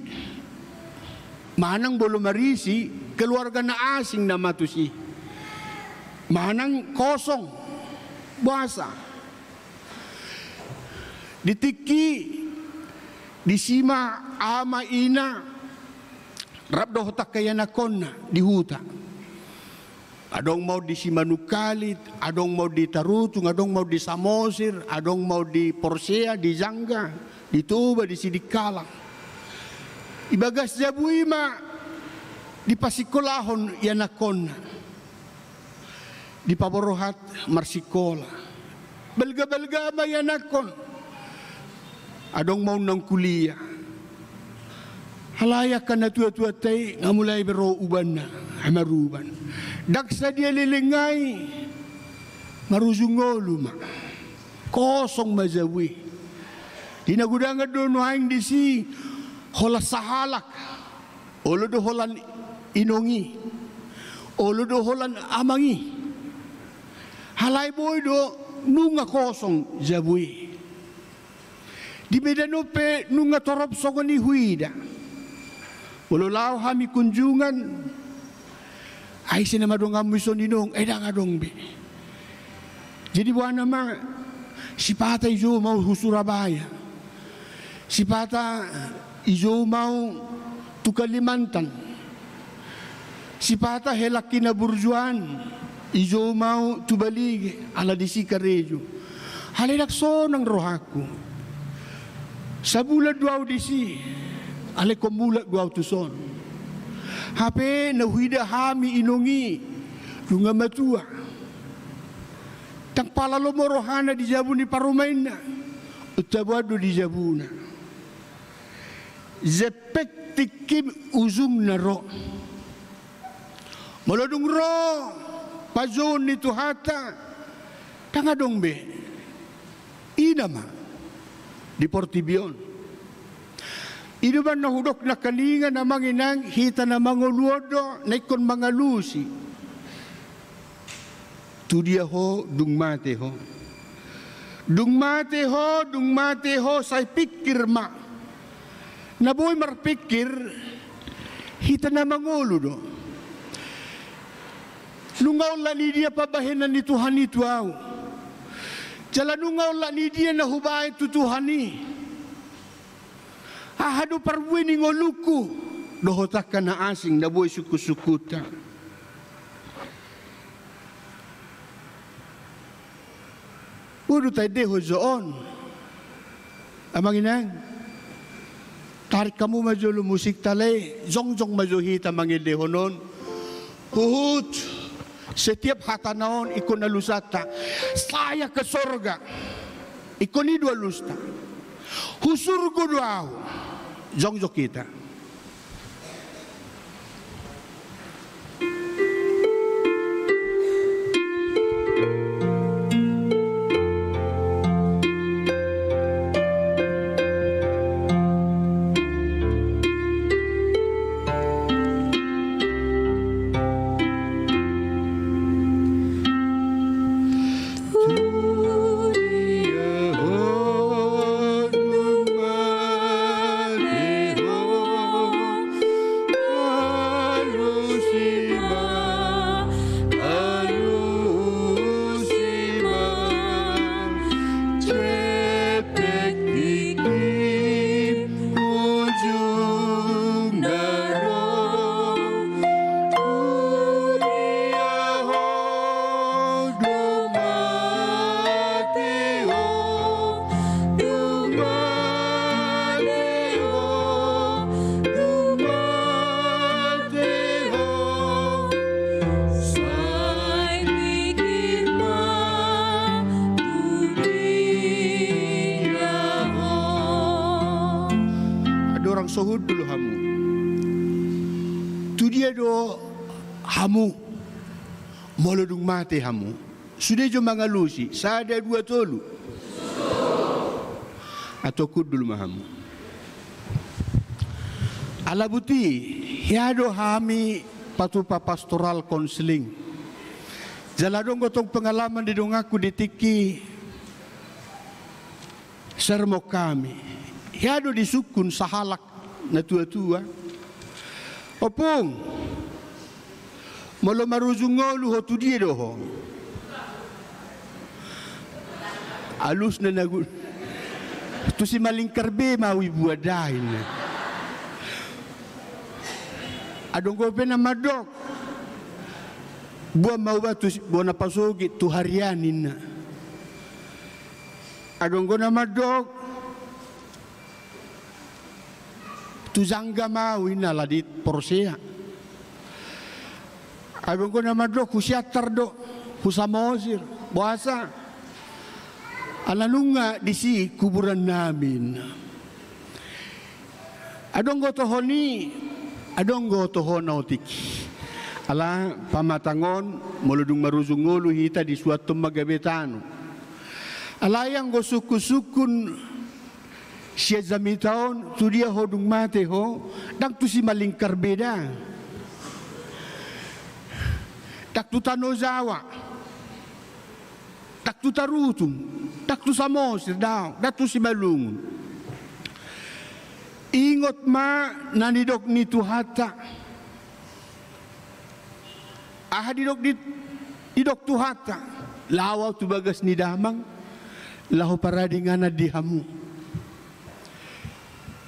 Manang molo marisi, keluarga na asing nama tusi. Manang kosong. Boasa. Di tingki, disi ma ama ina, rap dohot angka ianakhonna, di huta. Adong ma on di Simanungkalit, adong ma on di Tarutung, adong ma on di Samosir, adong ma on di Porsea, di Jangga, di Toba, di Sidikalang. Ibagas jabu i ma dipasikolahon ianakhonna. Dipaborhat marsikola. Balga-balga ma ianakhon. Adong ma on naung kuliah. Alai angka natuatuanta i nga mulai be ro ubanna, hamaruban. Ndang sadia leleng ai, marujung ngolu ma. Kosong ma jabu i. Di na godangan do nuaeng disi, holan sahalak. Olo do holan inong i. Olo do holan amang i. Alai boi do nunga kosong jabu i. Di Medan on pe nunga torop songon i huida. Molo laho hami kunjungan, ai ise nama donganmu ison inong, ai ndang adong be. Jadi boha nama, sipata i jou ma au tu Surabaya. Sipata i jou ma au tu Kalimantan. Sipata hela hinaburjuan, i jou ma au tu Balige, ala disi karejo. Alai ndang sonang rohangku. Sabulan do au disi, alai ingkon mulak do au tuson. Hape na huida hami inong i, nunga matua. Ndang pala lomo rohana di jabu ni parumaenna. Taboan do di jabuna. Jempek tingkim ujungna ro. Molo dung ro panjouon ni Tuhanta, ndang adong be. I nama di portibi on. I do umbahen na hudok nangkaningan, amang inang, hita na mangolu on do na ingkon mangalusi. Tu dia ho dung mate ho. Dung mate ho, dung mate ho, sai pingkir ma. Na boi marpingkir, hita na mangolu do. Nunga holan i dia pambahenan ni Tuhan i tu au. Jala nunga olat ni dia na hubaen tu Tuhan i? Aha do parbue ni ngolungku dohot angka na asing na boi sungkunsungkunta? Boi do taendehon jo on. Amang inang, tarik hamu ma jolo musikta lae, jongjong ma jo hita mangendehon on. Huhut setiap hatana on ingkon alusanta, saya ke sorga. Ingkon i do alusta. Hu surgo do ahu. Jongjong hita. Andorang so hundul hamu, tu dia do hamu molo dung mate hamu? Sude jo mangalusi, sada, dua, tolu. Antong hundul ma hamu. Ala buti, hea do hami patupa pastoral konseling. Jala adong do tong pengalaman di donganku di tingki sermon hami. Hea do disungkun sahalak na tuatua. Ompung, molo marujung ngolu ho, tu dia do ho? Alusna na gu-, tu Simalingkar be ma ahu diboan da, inna. Adong dope na mandok, boan ma ahu ba tu si-, boan na pasogit tu harian, inna. Adong do na mandok, tu jangga ma ahu, inna, ala di porsea. Adong do na mandok, hu Siantar do, hu Samosir. Boasa? Ala nunga disi kuburan nami, inna. Adong do toho ni, adong do toho na otik. Ala pamatang on, molo dung marujung ngolu hita, disuanhon ma gabe tano. Alai anggo sungkunsungkun sian jamita on, tu dia ho dung mate ho, ndang tu Simalingkar be da. Ndang tu Tano Jawa. Ndang tu Tarutung, ndang tu Samosir, daong, ndang tu Simalungun. Ingot ma na nidok ni Tuhanta. Aha didok di, didok Tuhanta? Laho ahu tu bagas ni Damang, laho paradinganan di hamu.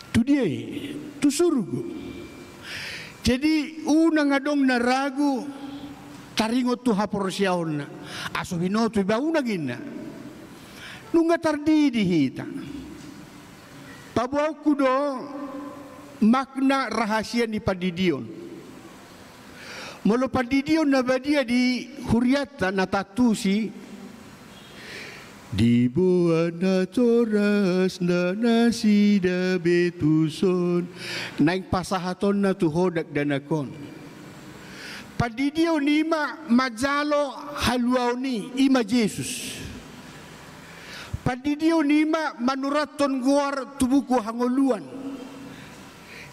Tu dia i? Tu surgo. Jadi, unang adong na ragu taringot tu haporseaonna. Aso binoto iba, unang, inna. Nunga tardidi hita. Paboaonku do makna rahasia ni pandidion. Molo pandidion na badia di hurianta na taantusi, diboan natoras na nasida be tuson, naeng pasahatonna tu ho dakdanak on. Pandidion i ma manjalo haluaon i, i ma Jesus. Pandidion i ma manurathon goar tu buku hangoluan.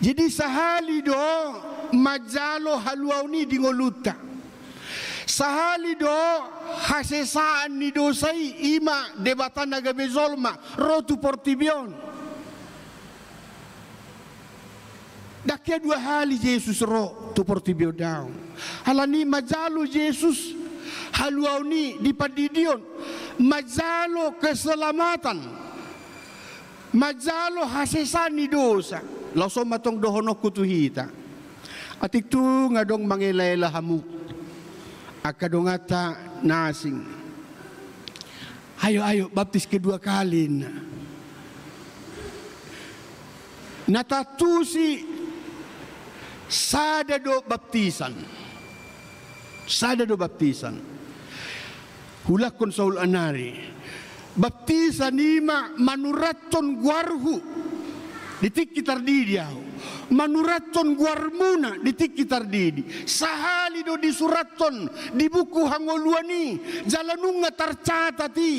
Jadi sahali do manjalo haluaon i di ngolunta. Sahali do hasesaan ni dosa i, i ma Debata na gabe jolma ro tu portibi on. Ndang hea dua hali Jesus ro tu portibi on, daong. Alani i manjalo Jesus haluaon i di pandidion. manjalo keselamatan, manjalo hasesaan ni dosa. Laos on ma tong dohononku tu hita. Atik tung adong mangelaela hamu angka donganta na asing. Ayo, ayo, baptis kedua kali, ninna. Na taantusi sada do baptisan. Sada do baptisan. Huulakhon saulnari. Baptisan i ma manurathon goarhu di tingki tardidi ahu. Manurathon goarmuna di tingki tardidi. Sahali do disurathon di buku hangoluan i, jala nunga tarcatat i.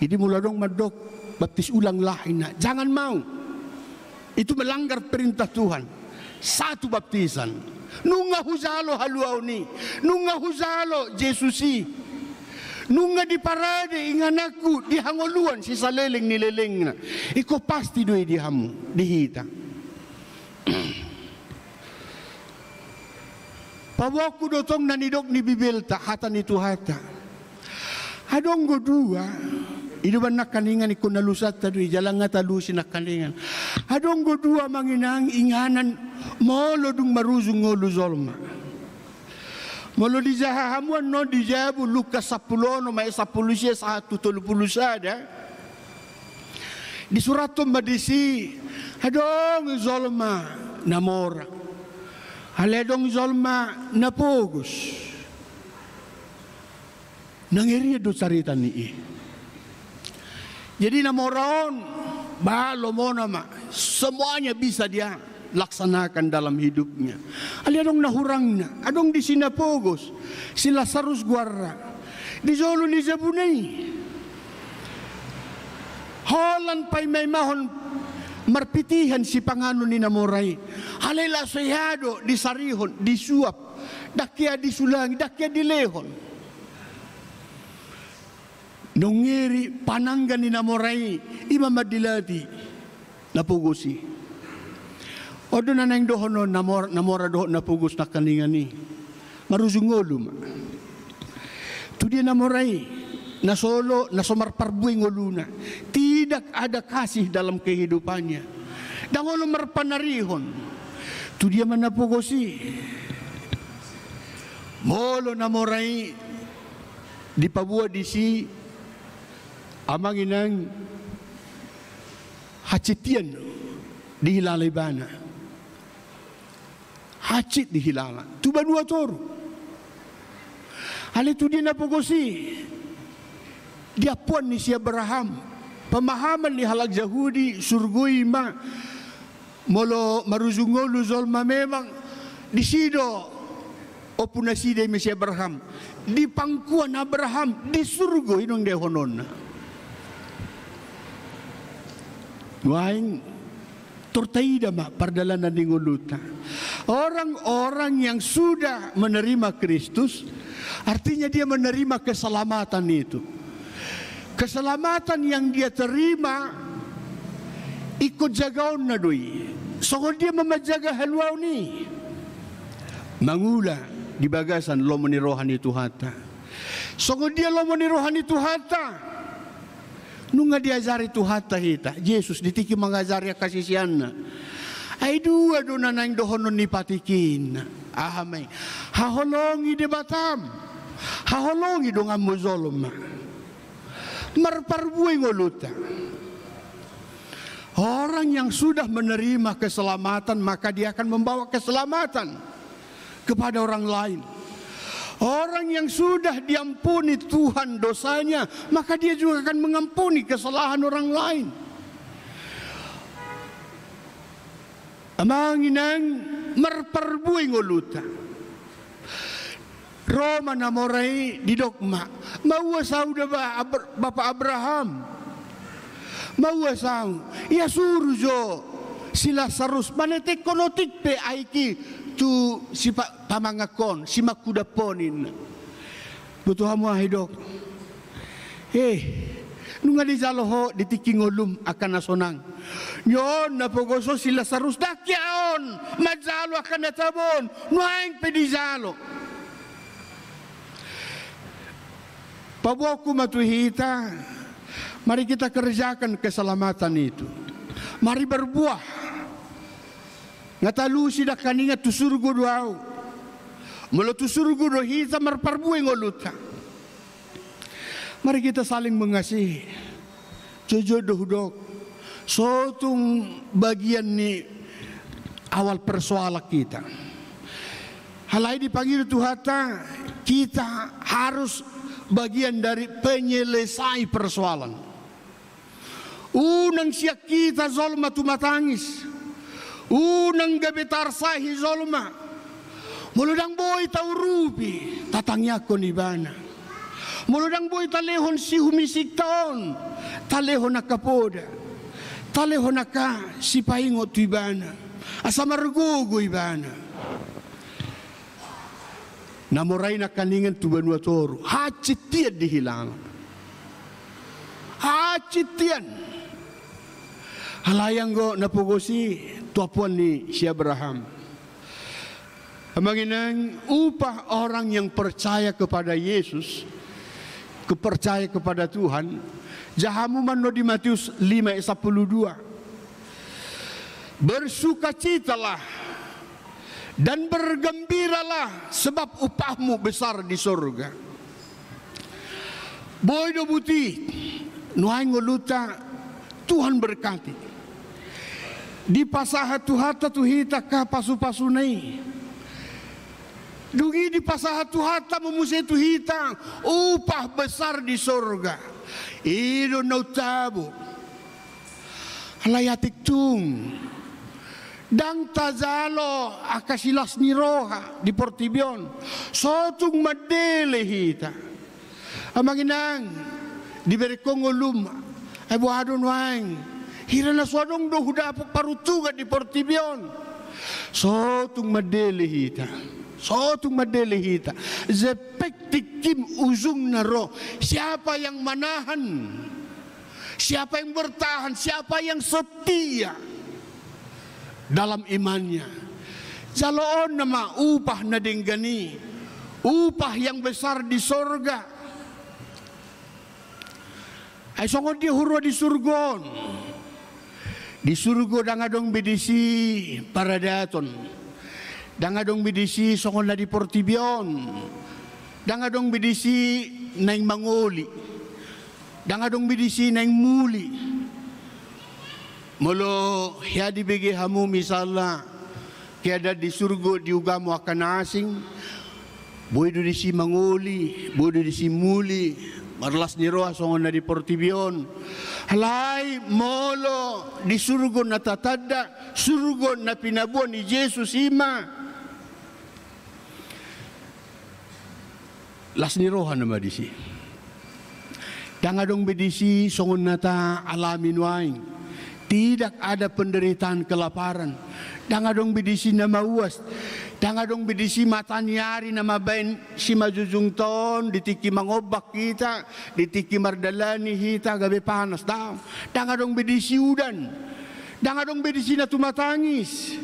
Jadi molo adong mandok baptis ulanglah, ninna, jangan mau. Itu melanggar perintah Tuhan. Satu baptisan. Nunga hujalo haluaon i. Nunga hujalo Jesus i. Nunga diparade ingananku di hangoluan sisaleleng ni lelengna. Ingkon pasti do i di hamu, di hita. Paboaonku do tong na nidok ni Bibelta, hata ni Tuhanta. Adong do dua, i do umbahen nangkaningan ingkon alusanta do i, jala nga taalusi nangkaningan. Adong do dua, amang inang, inganan molo dung marujung ngolu jolma. Molo dijaha hamu annon di jabu Lukas sampulu onom ayat sampulu sia sahat tu tolu pulu sada, disurathon ma disi, adong jolma na mora. Alai adong jolma na pogos. Na ngerian do carita ni i. Jadi na mora on, ba lomona ma, semuanya bisa dia laksanakan dalam hidupnya. Alai adong na hurangna, adong disi na pogos, si Lasarus goarna. Di jolo ni jabuna i. Holan paimaimahon marpitihan sipanganon ni na mora i. Alai laos hea do disarihon, disuap. Ndang hea disulangi, ndang hea dilehon. Dung i panangga ni na mora i, i ma mandilati na pogos i. On do na naeng dohonon na mor-, na mora dohot na pogos nangkaningan i. Marujung ngolu ma. Tu dia na mora i, na so olo, na so marparbue ngoluna. Tidak ada kasih dalam kehidupannya. Ndang olo marpanarihon. Tu dia ma na pogos i. Molo na mora i dipaboa disi, amang inang, hansit hian do dihilala ibana. Hansit dihilala tu banua toru. Alai tu dia na pogos i, di ampuan ni si Abraham. Pemahaman ni halak Jahudi, surgo i ma molo marujung ngolu jolma, memang disi do ompu nasida i ma si Abraham. Di pangkuan Abraham di surgo, i do dohononna. Nuaeng tor taida ma pardalanan ni ngolunta. Orang-orang yang sudah menerima Kristus, artinya dia menerima keselamatan itu. Keselamatan yang dia terima, ingkon jagaonna do i. Songon dia ma manjaga haluaon i? Mangula di bagasan lomo ni roha ni Tuhanta. Songon dia lomo ni roha ni Tuhanta? Nunga diajari Tuhanta hita, Jesus, di tingki mangajari angka siseanna. Ai dua do na naeng dohonon ni patik i, ninna. Aha ma i? Haholongi Debatam, haholongi donganmu jolma. Marparbue ngolunta. Orang yang sudah menerima keselamatan, maka dia akan membawa keselamatan kepada orang lain. Orang yang sudah diampuni Tuhan dosanya, maka dia juga akan mengampuni kesalahan orang lain. Amang inang, marparbue ngolunta. Ro ma na mora i, didok ma, mauas ahu da ba Abr-, bapa Abraham. Mauas ahu. Ia suru jo si Lasarus, manetekhon otik pe aek i tu si pa-, pamanganhon, si mangkudap on, ninna. Boto hamu aha didok? Eh, nunga dijalo ho di tingki ngolum angka na sonang. Nion na pogos on si Lasarus, ndang hea on manjalo angka na tabo on, nuaeng pe dijalo. Paboaonku ma tu hita, mari kita kerjakan keselamatan itu. Mari berbuah. Nga talusi dangkaningan tu surgo do ahu. Molo tu surgo do hita marparbue ngolunta. Mari kita saling mengasihi. Jujur do hudok. Sotung bagian ni awal persoalan kita. Alai dipangido Tuhanta, kita harus bagian dari penyelesai persoalan. Unang sian hita jolma tumatangis. Unang gabe tarsahi jolma. Molo ndang boi taurupi, tatangiangkon ibana. Molo ndang boi talehon sihumisingta on, talehon angka poda. Talehon angka sipaingot tu ibana. Asa margogo ibana. Na mora i nangkaningan tu banua toru, hansit tian dihilala. Hansit tian. Alai anggo na pogos i tu ampuan ni si Abraham. Amang inang, upah orang yang percaya kepada Yesus, ke-, percaya kepada Tuhan, jaha hamu ma annon di Matius lima ayat sampulu dua. Bersukacitalah dan bergembiralah, sebab upahmu besar di sorga. Boi do buti, nuaeng ngolunta, Tuhan berkati. Dipasahat Tuhanta tu hita angka pasupasuna i. Dung i dipasahat Tuhanta ma muse tu hita, upah besar di sorga. I do na umtabo. Alai atik tung. Ndang tajalo angka silas ni roha di portibi on. Sotung mandele hita. Amang inang, diberengkon ngolum. Ai boha do nuaeng. Hira na so adong do hudapot paruntungan di portibi on. Sotung mandele hita. Sotung mandele hita. Jempek tingkim ujungna ro. Siapa yang manahan? Siapa yang bertahan, siapa yang setia dalam imannya. Jaloonna ma upah na denggan i, upah yang besar di sorga. Ai songon dia huroha di surgo on. Di surgo ndang adong be disi paradaton. Ndang adong be disi songon na di portibi on. Ndang adong be disi naeng mangoli. Ndang adong be disi naeng muli. Molo hea dibege hamu misalna, keadaan di surgo di ugamo angka na asing, boi do disi mangoli, boi do disi muli, marlas ni roha songon na di portibi on. Alai molo di surgo na tatanda, surgo na pinaboa ni Jesus i ma. Las ni roha nama disi. Ndang adong be disi songon na taalami nuaeng. Tidak ada penderitaan kelaparan. Ndang adong be disi na mauas. Ndang adong be disi mata ni ari na mambaen simanjujungta on di tingki mangombak hita, di tingki mardalani hita gabe panas. Ndang, ndang adong be disi udan. Ndang adong be disi na tumatangis.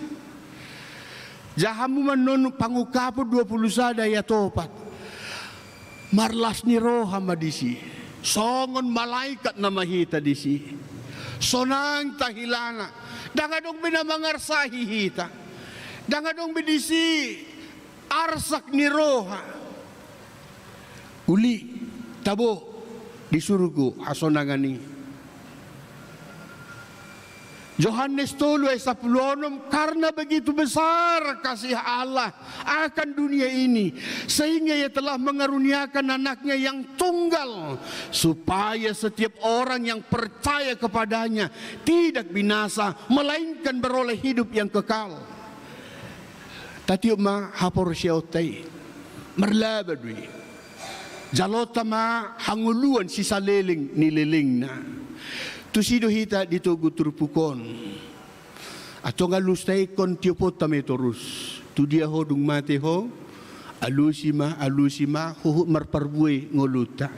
Jaha hamu ma annon Pangungkapon dua pulu sada ayat opat. Marlas ni roha ma disi. Songon malaikat nama hita disi. Sonang tahilala. Ndang adong be na mangarsahi hita. Ndang adong be disi arsak ni roha. Uli, tabo di surgo hasonangan i. Johannes tolu ayat sampulu onom, karena begitu besar kasih Allah akan dunia ini, sehingga Ia telah mengaruniakan Anaknya yang tunggal, supaya setiap orang yang percaya kepada-Nya tidak binasa, melainkan beroleh hidup yang kekal. Tatiop ma haporseaonta i. Marlaba do i. Jalonta ma hangoluan sisaleleng ni lelengna. Tusi do hita di togu turpuk on. Antong alusta ingkon tioponta ma i torus. Tu dia ho dung mate ho, alusi ma, alusi ma, huhut marparbue ngolunta.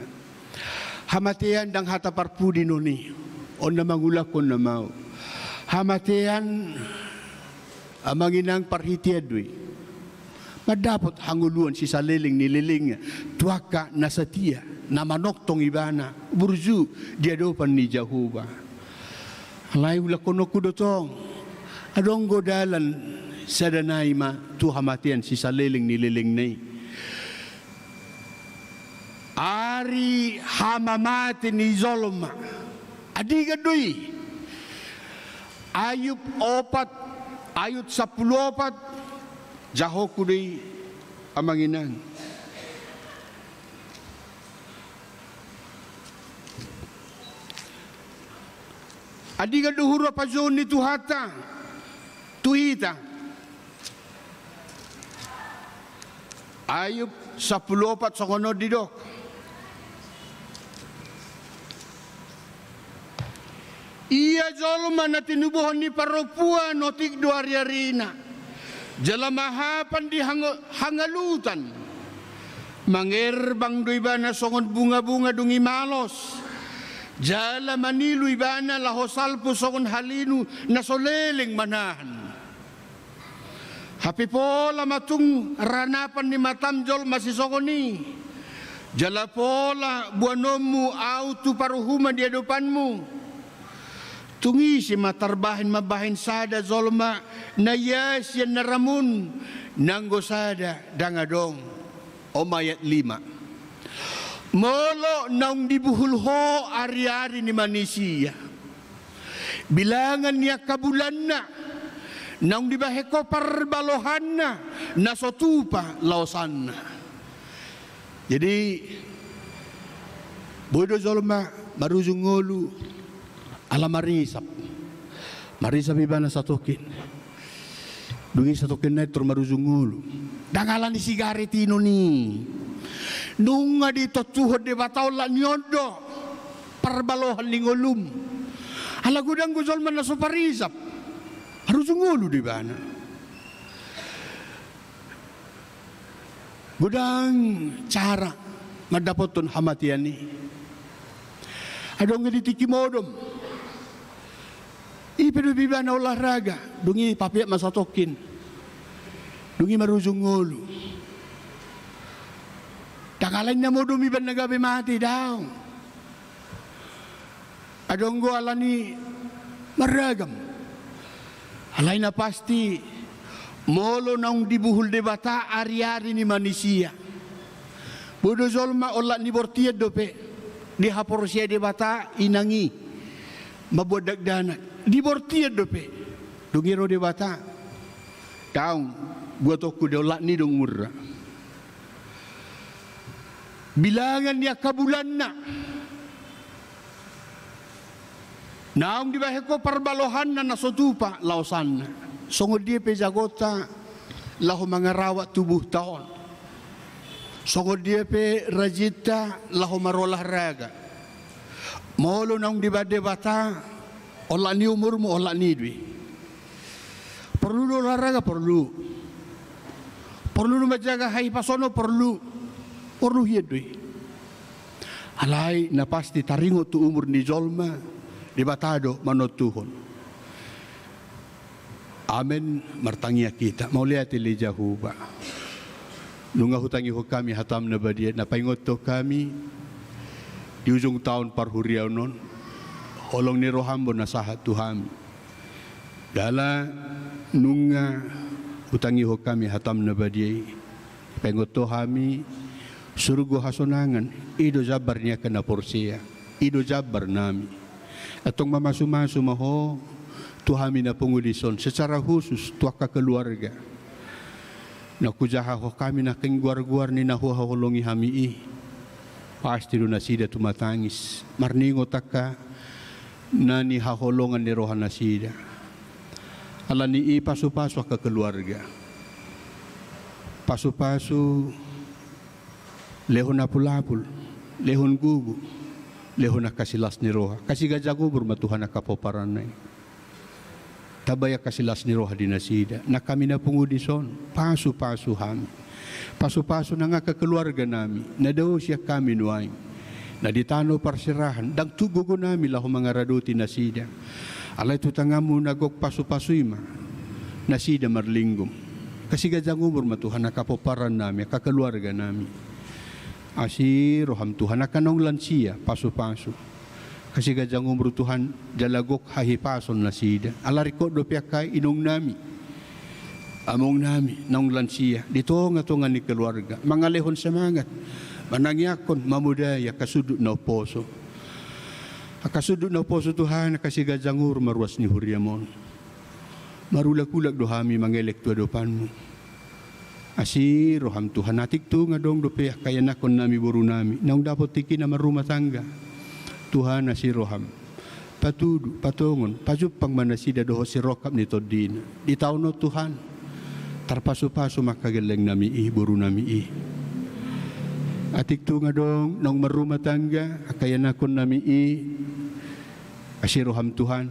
Hamatean ndang hata parpudi non i. On na mangulakhon nama au. Hamatean, amang inang, parhitean do i. Mandapot hangoluan sisaleleng ni lelengna tu angka na satia. na manongtong ibana burju di adopan ni Jahowa. Alai ulahononku do tong, adong do dalan sada nai ma tu hamatean sisaleleng ni lelengna i. Ari hamamate ni jolma, andigan do i. Ayub opat, ayat sampulu opat, jahononku do i, amang inang. Andigan do huroha pajouon ni Tuhanta tu hita. Ayub sampulu opat songon on didok. Ia jolma na tinubuhon ni parompuan otik do ariarina, jala mahapan di hang-, hangalutan. Mangerbang do ibana songon bungabunga dung i malos, jala manilu ibana laho salpu songon halinu na so leleng manahan. Hape pola ma tung ranapan ni matam jolma sisongon i, jala pola boanonmu ahu tu paruhuman di adopanmu. Tung ise ma tarbahen mambahen sada jolma na ia sian na ramun, nanggo sada ndang adong. Om ayat lima. Molo naung dibuhul ho ariari ni manisia, bilangan ni angka bulanna, naung dibahen ho parbalohanna, na so tupa laosanna. Jadi, boi do jolma marujung ngolu ala marisap. Marisap ibana satongkin. Dung i satongkin nai tor marujung ngolu. Ndang ala ni sigaret inon i. Nunga ditontuhon Debata olat ni on do parbalohan ni ngolum. Ala godang do jolma na so parisap. Marujung ngolu do ibana. Godang cara mandapothon hamatean i. Adong do di tingki modom. I pe dope ibana olahraga, dung i papeak ma satongkin. Dung i marujung ngolu. Ndang ala inna modom iba na gabe mate, daong. Adong do ala ni marragam. Alai na pasti, molo naung dibuhul Debata ariari ni manisia, boi do jolma olat ni bortian dope, dihaporseai Debata inang i mambuat dakdanak. Di bortian dope. Dung i ro Debata, daong, buatonku do olat ni do umurna. Bilangan ni angka bulanna. Naung dibahen ho parbalohanna na so tupa laosanna. Songon dia pe jagonta laho mangarawat tubuhta on. Songon dia pe rajinta laho marolahraga. Molo naung dibahen Debata, olat ni umurmu, olat ni i do i. Porlu do olahraga, porlu. Porlu do manjaga hahipason on, porlu. Porlu hian do i. Alai na pasti taringot tu umur ni jolma, Debata do manontuhon. Amen. Martangiang hita. Mauliate ale Jahowa. Nunga hutangihon hami hatam na badia, na paingothon hami di ujung taon parhuriaon on, holong ni roham do na sahat tu hami. Jala nunga hutangihon hami hatam na badia i, paingot hami surgo hasonangan, i do jambar ni angka na porsea, i do jambar nami. Antong mamasumasu ma ho tu hami na pungu dison, secara khusus tu angka keluarga na hujahahon hami, na angka goargoar ni na huhaholongi hami i. Pasti do nasida tumatangis marningot angka na nihaholongan ni rohanasida. Alani i pasupasu angka keluarga. Pasupasu, lehon apulapul, lehon gogo, lehon angka silas ni roha. Kasi ganjang umur ma Tuhan angka pomparanna i. Tambai angka silas ni roha di nasida. Nang hami na pungu dison, pasupasu hami. Pasupasu nang angka keluarga nami na dao sian hami nuaeng, na di tano parserahan, ndang tuk gogo nami laho mangaradoti nasida. Alai tu tanganmu na gok pasupasu i ma nasida marlinggoman. Kasi ganjang umur ma Tuhan angka pomparan nami, angka keluarga nami. Asi roham Tuhan, angka naung lansia, pasupasu. Kasi ganjang umur Tuhan, jala gok hahipason nasida. Ala ringkot dope angka inong nami, among nami, naung lansia, di tonga-tonga ni keluarga, mangalehon semangat, manangiangkon, mamodai angka sundut na umposo. Angka sundut na umposo Tuhan, angka siganjang umur ma ruas ni huriam on. Marulak-ulak do hami mangelek tu adopanmu. Asi roham Tuhan, atik tung adong dope angka ianakhon nami boru nami, naung dapot tingki na marrumah tangga. Tuhan asi roham. Patudu, patongon, pajumpang ma nasida dohot sirongkap ni tondina. Di taon on Tuhan. Tarpasupasu ma angka gelleng nami i, boru nami i. Atik tung adong, naung marrumah tangga, angka ianakhon nami i, asi roham Tuhan,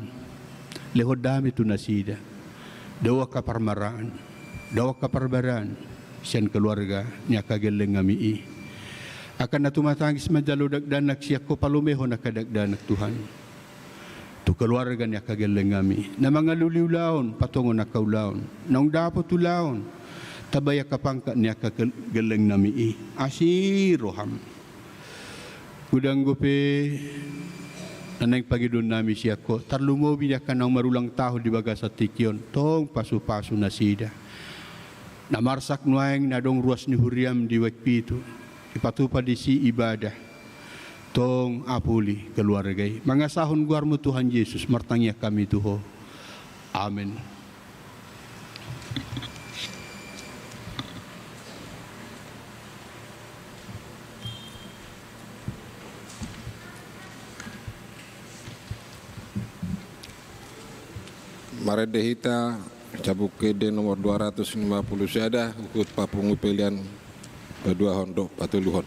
lehon dame tu nasida. Dao angka parmaraan, dao angka parbaraan, sian keluarga ni angka gelleng nami i. Angka na tumatangis manjalo dakdanak sian Ho palumehon angka dakdanak Tuhan. Tu keluarga ni angka gelleng nami, na mangalului ulaon, patongon angka ulaon, naung dapot ulaon, tambai angka pangkat ni angka gel-, gelleng nami i, asi roham. Godang dope na naeng pangidoan nami sian Ho, tarlumobi di angka naung marulang tahun di bagasan tingki on, tong pasupasu nasida. Na marsak nuaeng na adong ruas ni huriam di Waigpitu, dipatupa disi ibadah, tong apuli keluarga i. Mangasahon goarmu Tuhan Jesus, martangiang hami tu Ho. Amen. Marende hita, Cabuk Ende nomor dua ratus lima puluh sada, huhut papungu pelean, paduahon dohot patoluhon.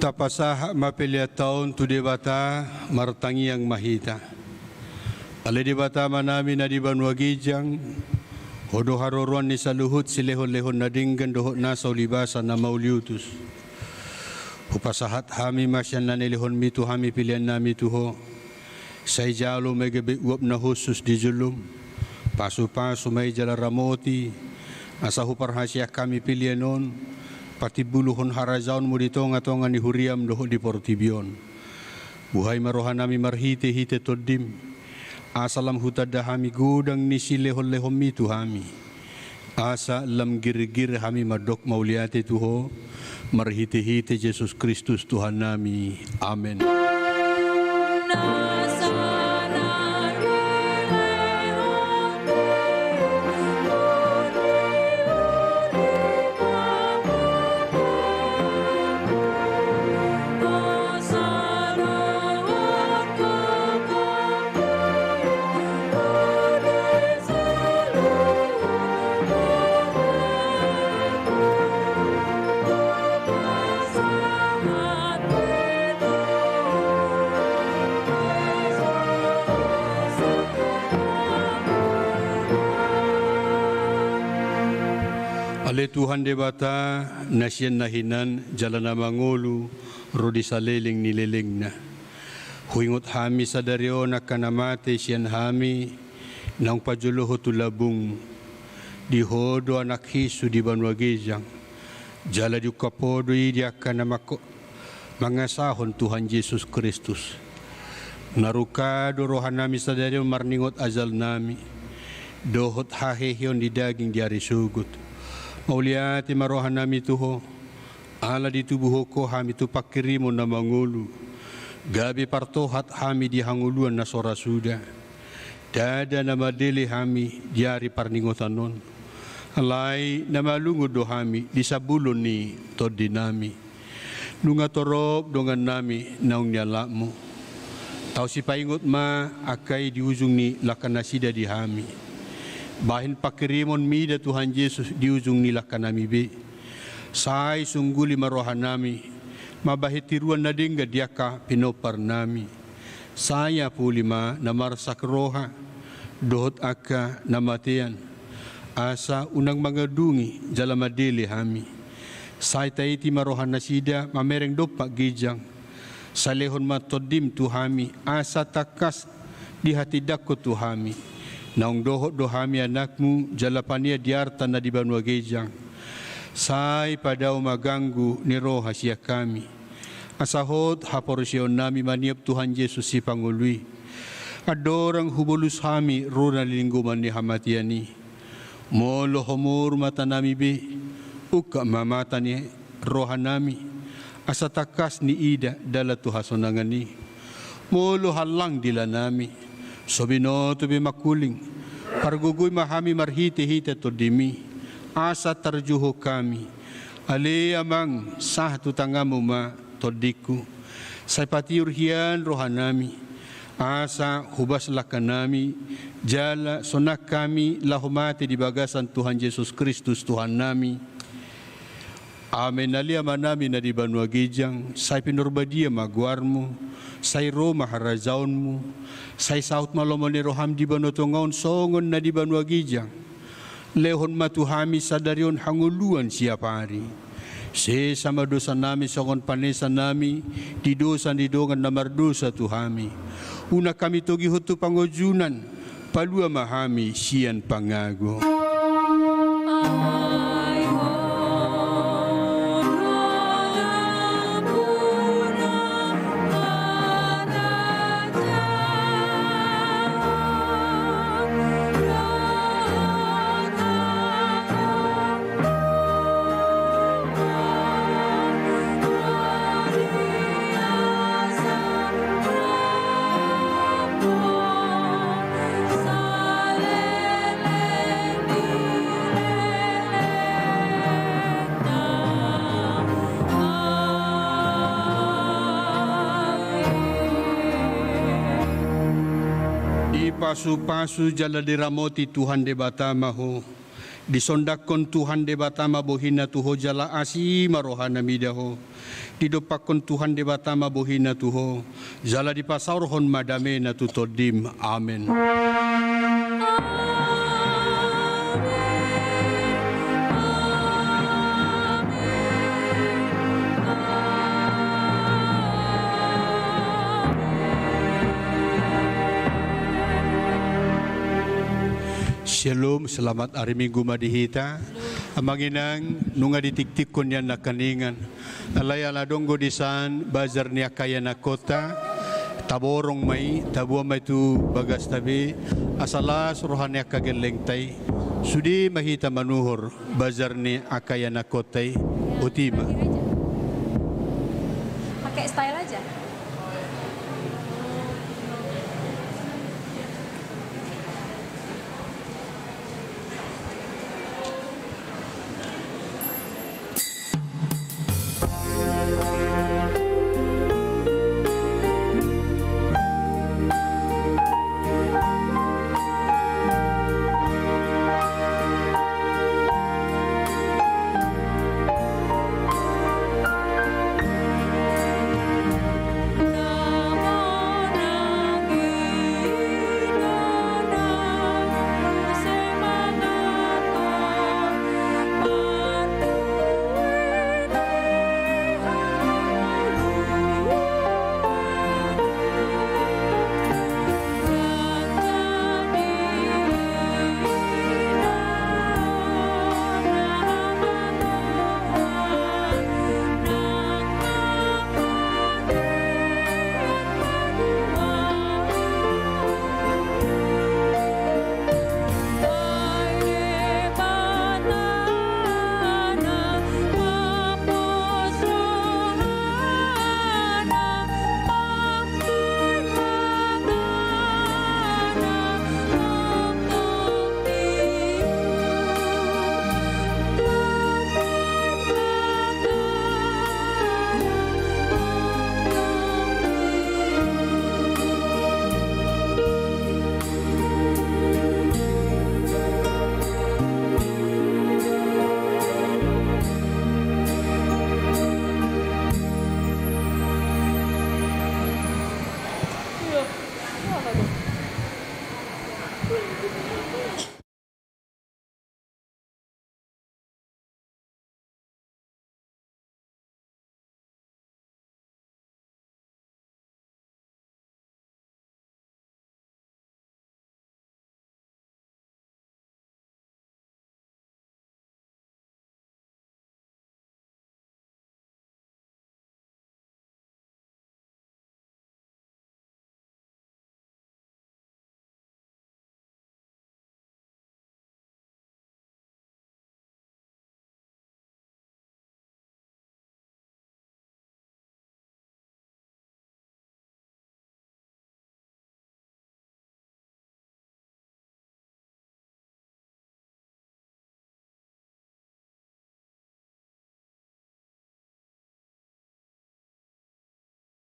Tapasahat ma peleanta on tu Debata, martangiang ma hita. Ale Debata Amanami na di banua ginjang, Ho do haroroan ni saluhut silehonlehon na denggan dohot nasa ulibasa na mauliutus. Hupasahat hami ma sian na nilehonMi tu hami peleannami tu Ho. Sai jalo ma i gabe uap na hushus di jolom. Pasupasu ma i jala ramoti, asa huparhaseang hami pelean on patimbulhon harajaonMu di tongatonga ni huriaM dohot di portibi on. Buhai ma rohanami marhitehite TondiM, asa lam hutanda hami godang ni silehonlehonMi tu hami. Asa lam girgir hami mandok mauliate tu Ho, marhitehite Jesus Kristus Tuhannami. Amen. Ale Tuhan Debata, na sian na hinan jala na mangolu ro di saleleng ni lelengna. Huingot hami sadari on angka na mate sian hami, naung pajolohon tu lambungMu. Di Ho do anak hinsu di banua ginjang, jala diungkap Ho do i di angka na mangko-, mangasahon Tuhan Jesus Kristus. Narungka do rohanami sadari on marningot ajalnami, dohot haheheon di daging di ari sogot. Mauliate ma rohanami tu Ho, ala ditubuhon Ho hami tu pangkirimon na mangolu, gabe partohat hami di hangoluan na so ra suda. Ndada na madele hami di ari parningotan on, alai na malungun do hami di sambulon ni tondinami. Nunga torop dongannami naung nialapMu. Tau sipaingot ma angka i di ujung ni langkanasida di hami. Bahen pangkirimon mida Tuhan Jesus di ujung ni langkanami be. Sai sungguli ma rohanami mambahen tiruan na denggan di angka pinomparnami. Sai apuli ma na marsak roha dohot angka na matean, asa unang mangandungi jala madele hami. Sai taiti ma rohanasida mamereng dompak ginjang. Sai lehon ma TondiM tu hami, asa tangkas dihatindangkon tu hami. Naung dohot do hami anakMu jala panean di arta na di banua ginjang. Sai padao ma ganggu ni roha sian hami, asa hot haporseaonnami maniop Tuhan Jesus Sipangolu i. Andorang hubolus hami ro na linggoman ni hamatean i. Molo homour matanami be, ungkap ma mata ni rohanami, asa tangkas niida dalan tu hasonangan i. Molo hallang dilanami, so binoto be mangkuling, pargogoi ma hami marhitehite TondiMi, asa tarjuhon hami. Ale Amang, sahat tu tanganMu ma tondingku. Sai patiur hian rohanami, asa hobas langkanami, jala sonang hami laho mate di bagasan Tuhan Jesus Kristus Tuhannami. Amen. Ale Amanami na di banua ginjang, sai pinarbadia ma goarMu, sai ro ma harajaonMu, sai saut ma lomo ni rohaM di banua tonga on songon na di banua ginjang. Lehon ma tu hami sadari on hangoluan siapari. Sesa ma dosanami songon panesanami di dosa ni dongan na mardosa tu hami. Unang hami togihon tu pangunjunan, palua ma hami sian pangago. Dipasupasu jala diramoti Tuhan Debata ma ho, Disondangkon Tuhan Debata ma bohina tu ho jala asi ma rohana mida ho. Didompakkon Tuhan Debata ma bohina tu ho, jala dipasaorhon ma damena tu tondim. Amen. Shalom, selamat hari Minggu ma di hita. Amang inang, nunga ditiktikkon nian nangkiningan. Alai ala adong do dison bazar ni angka ianakhonta, taborong ma i, taboan ma i tu bagasta be, asa las roha ni angka gellengta i. Sude ma hita manuhor bazar ni angka ianakhonta i, boti ma. Pakai style aja.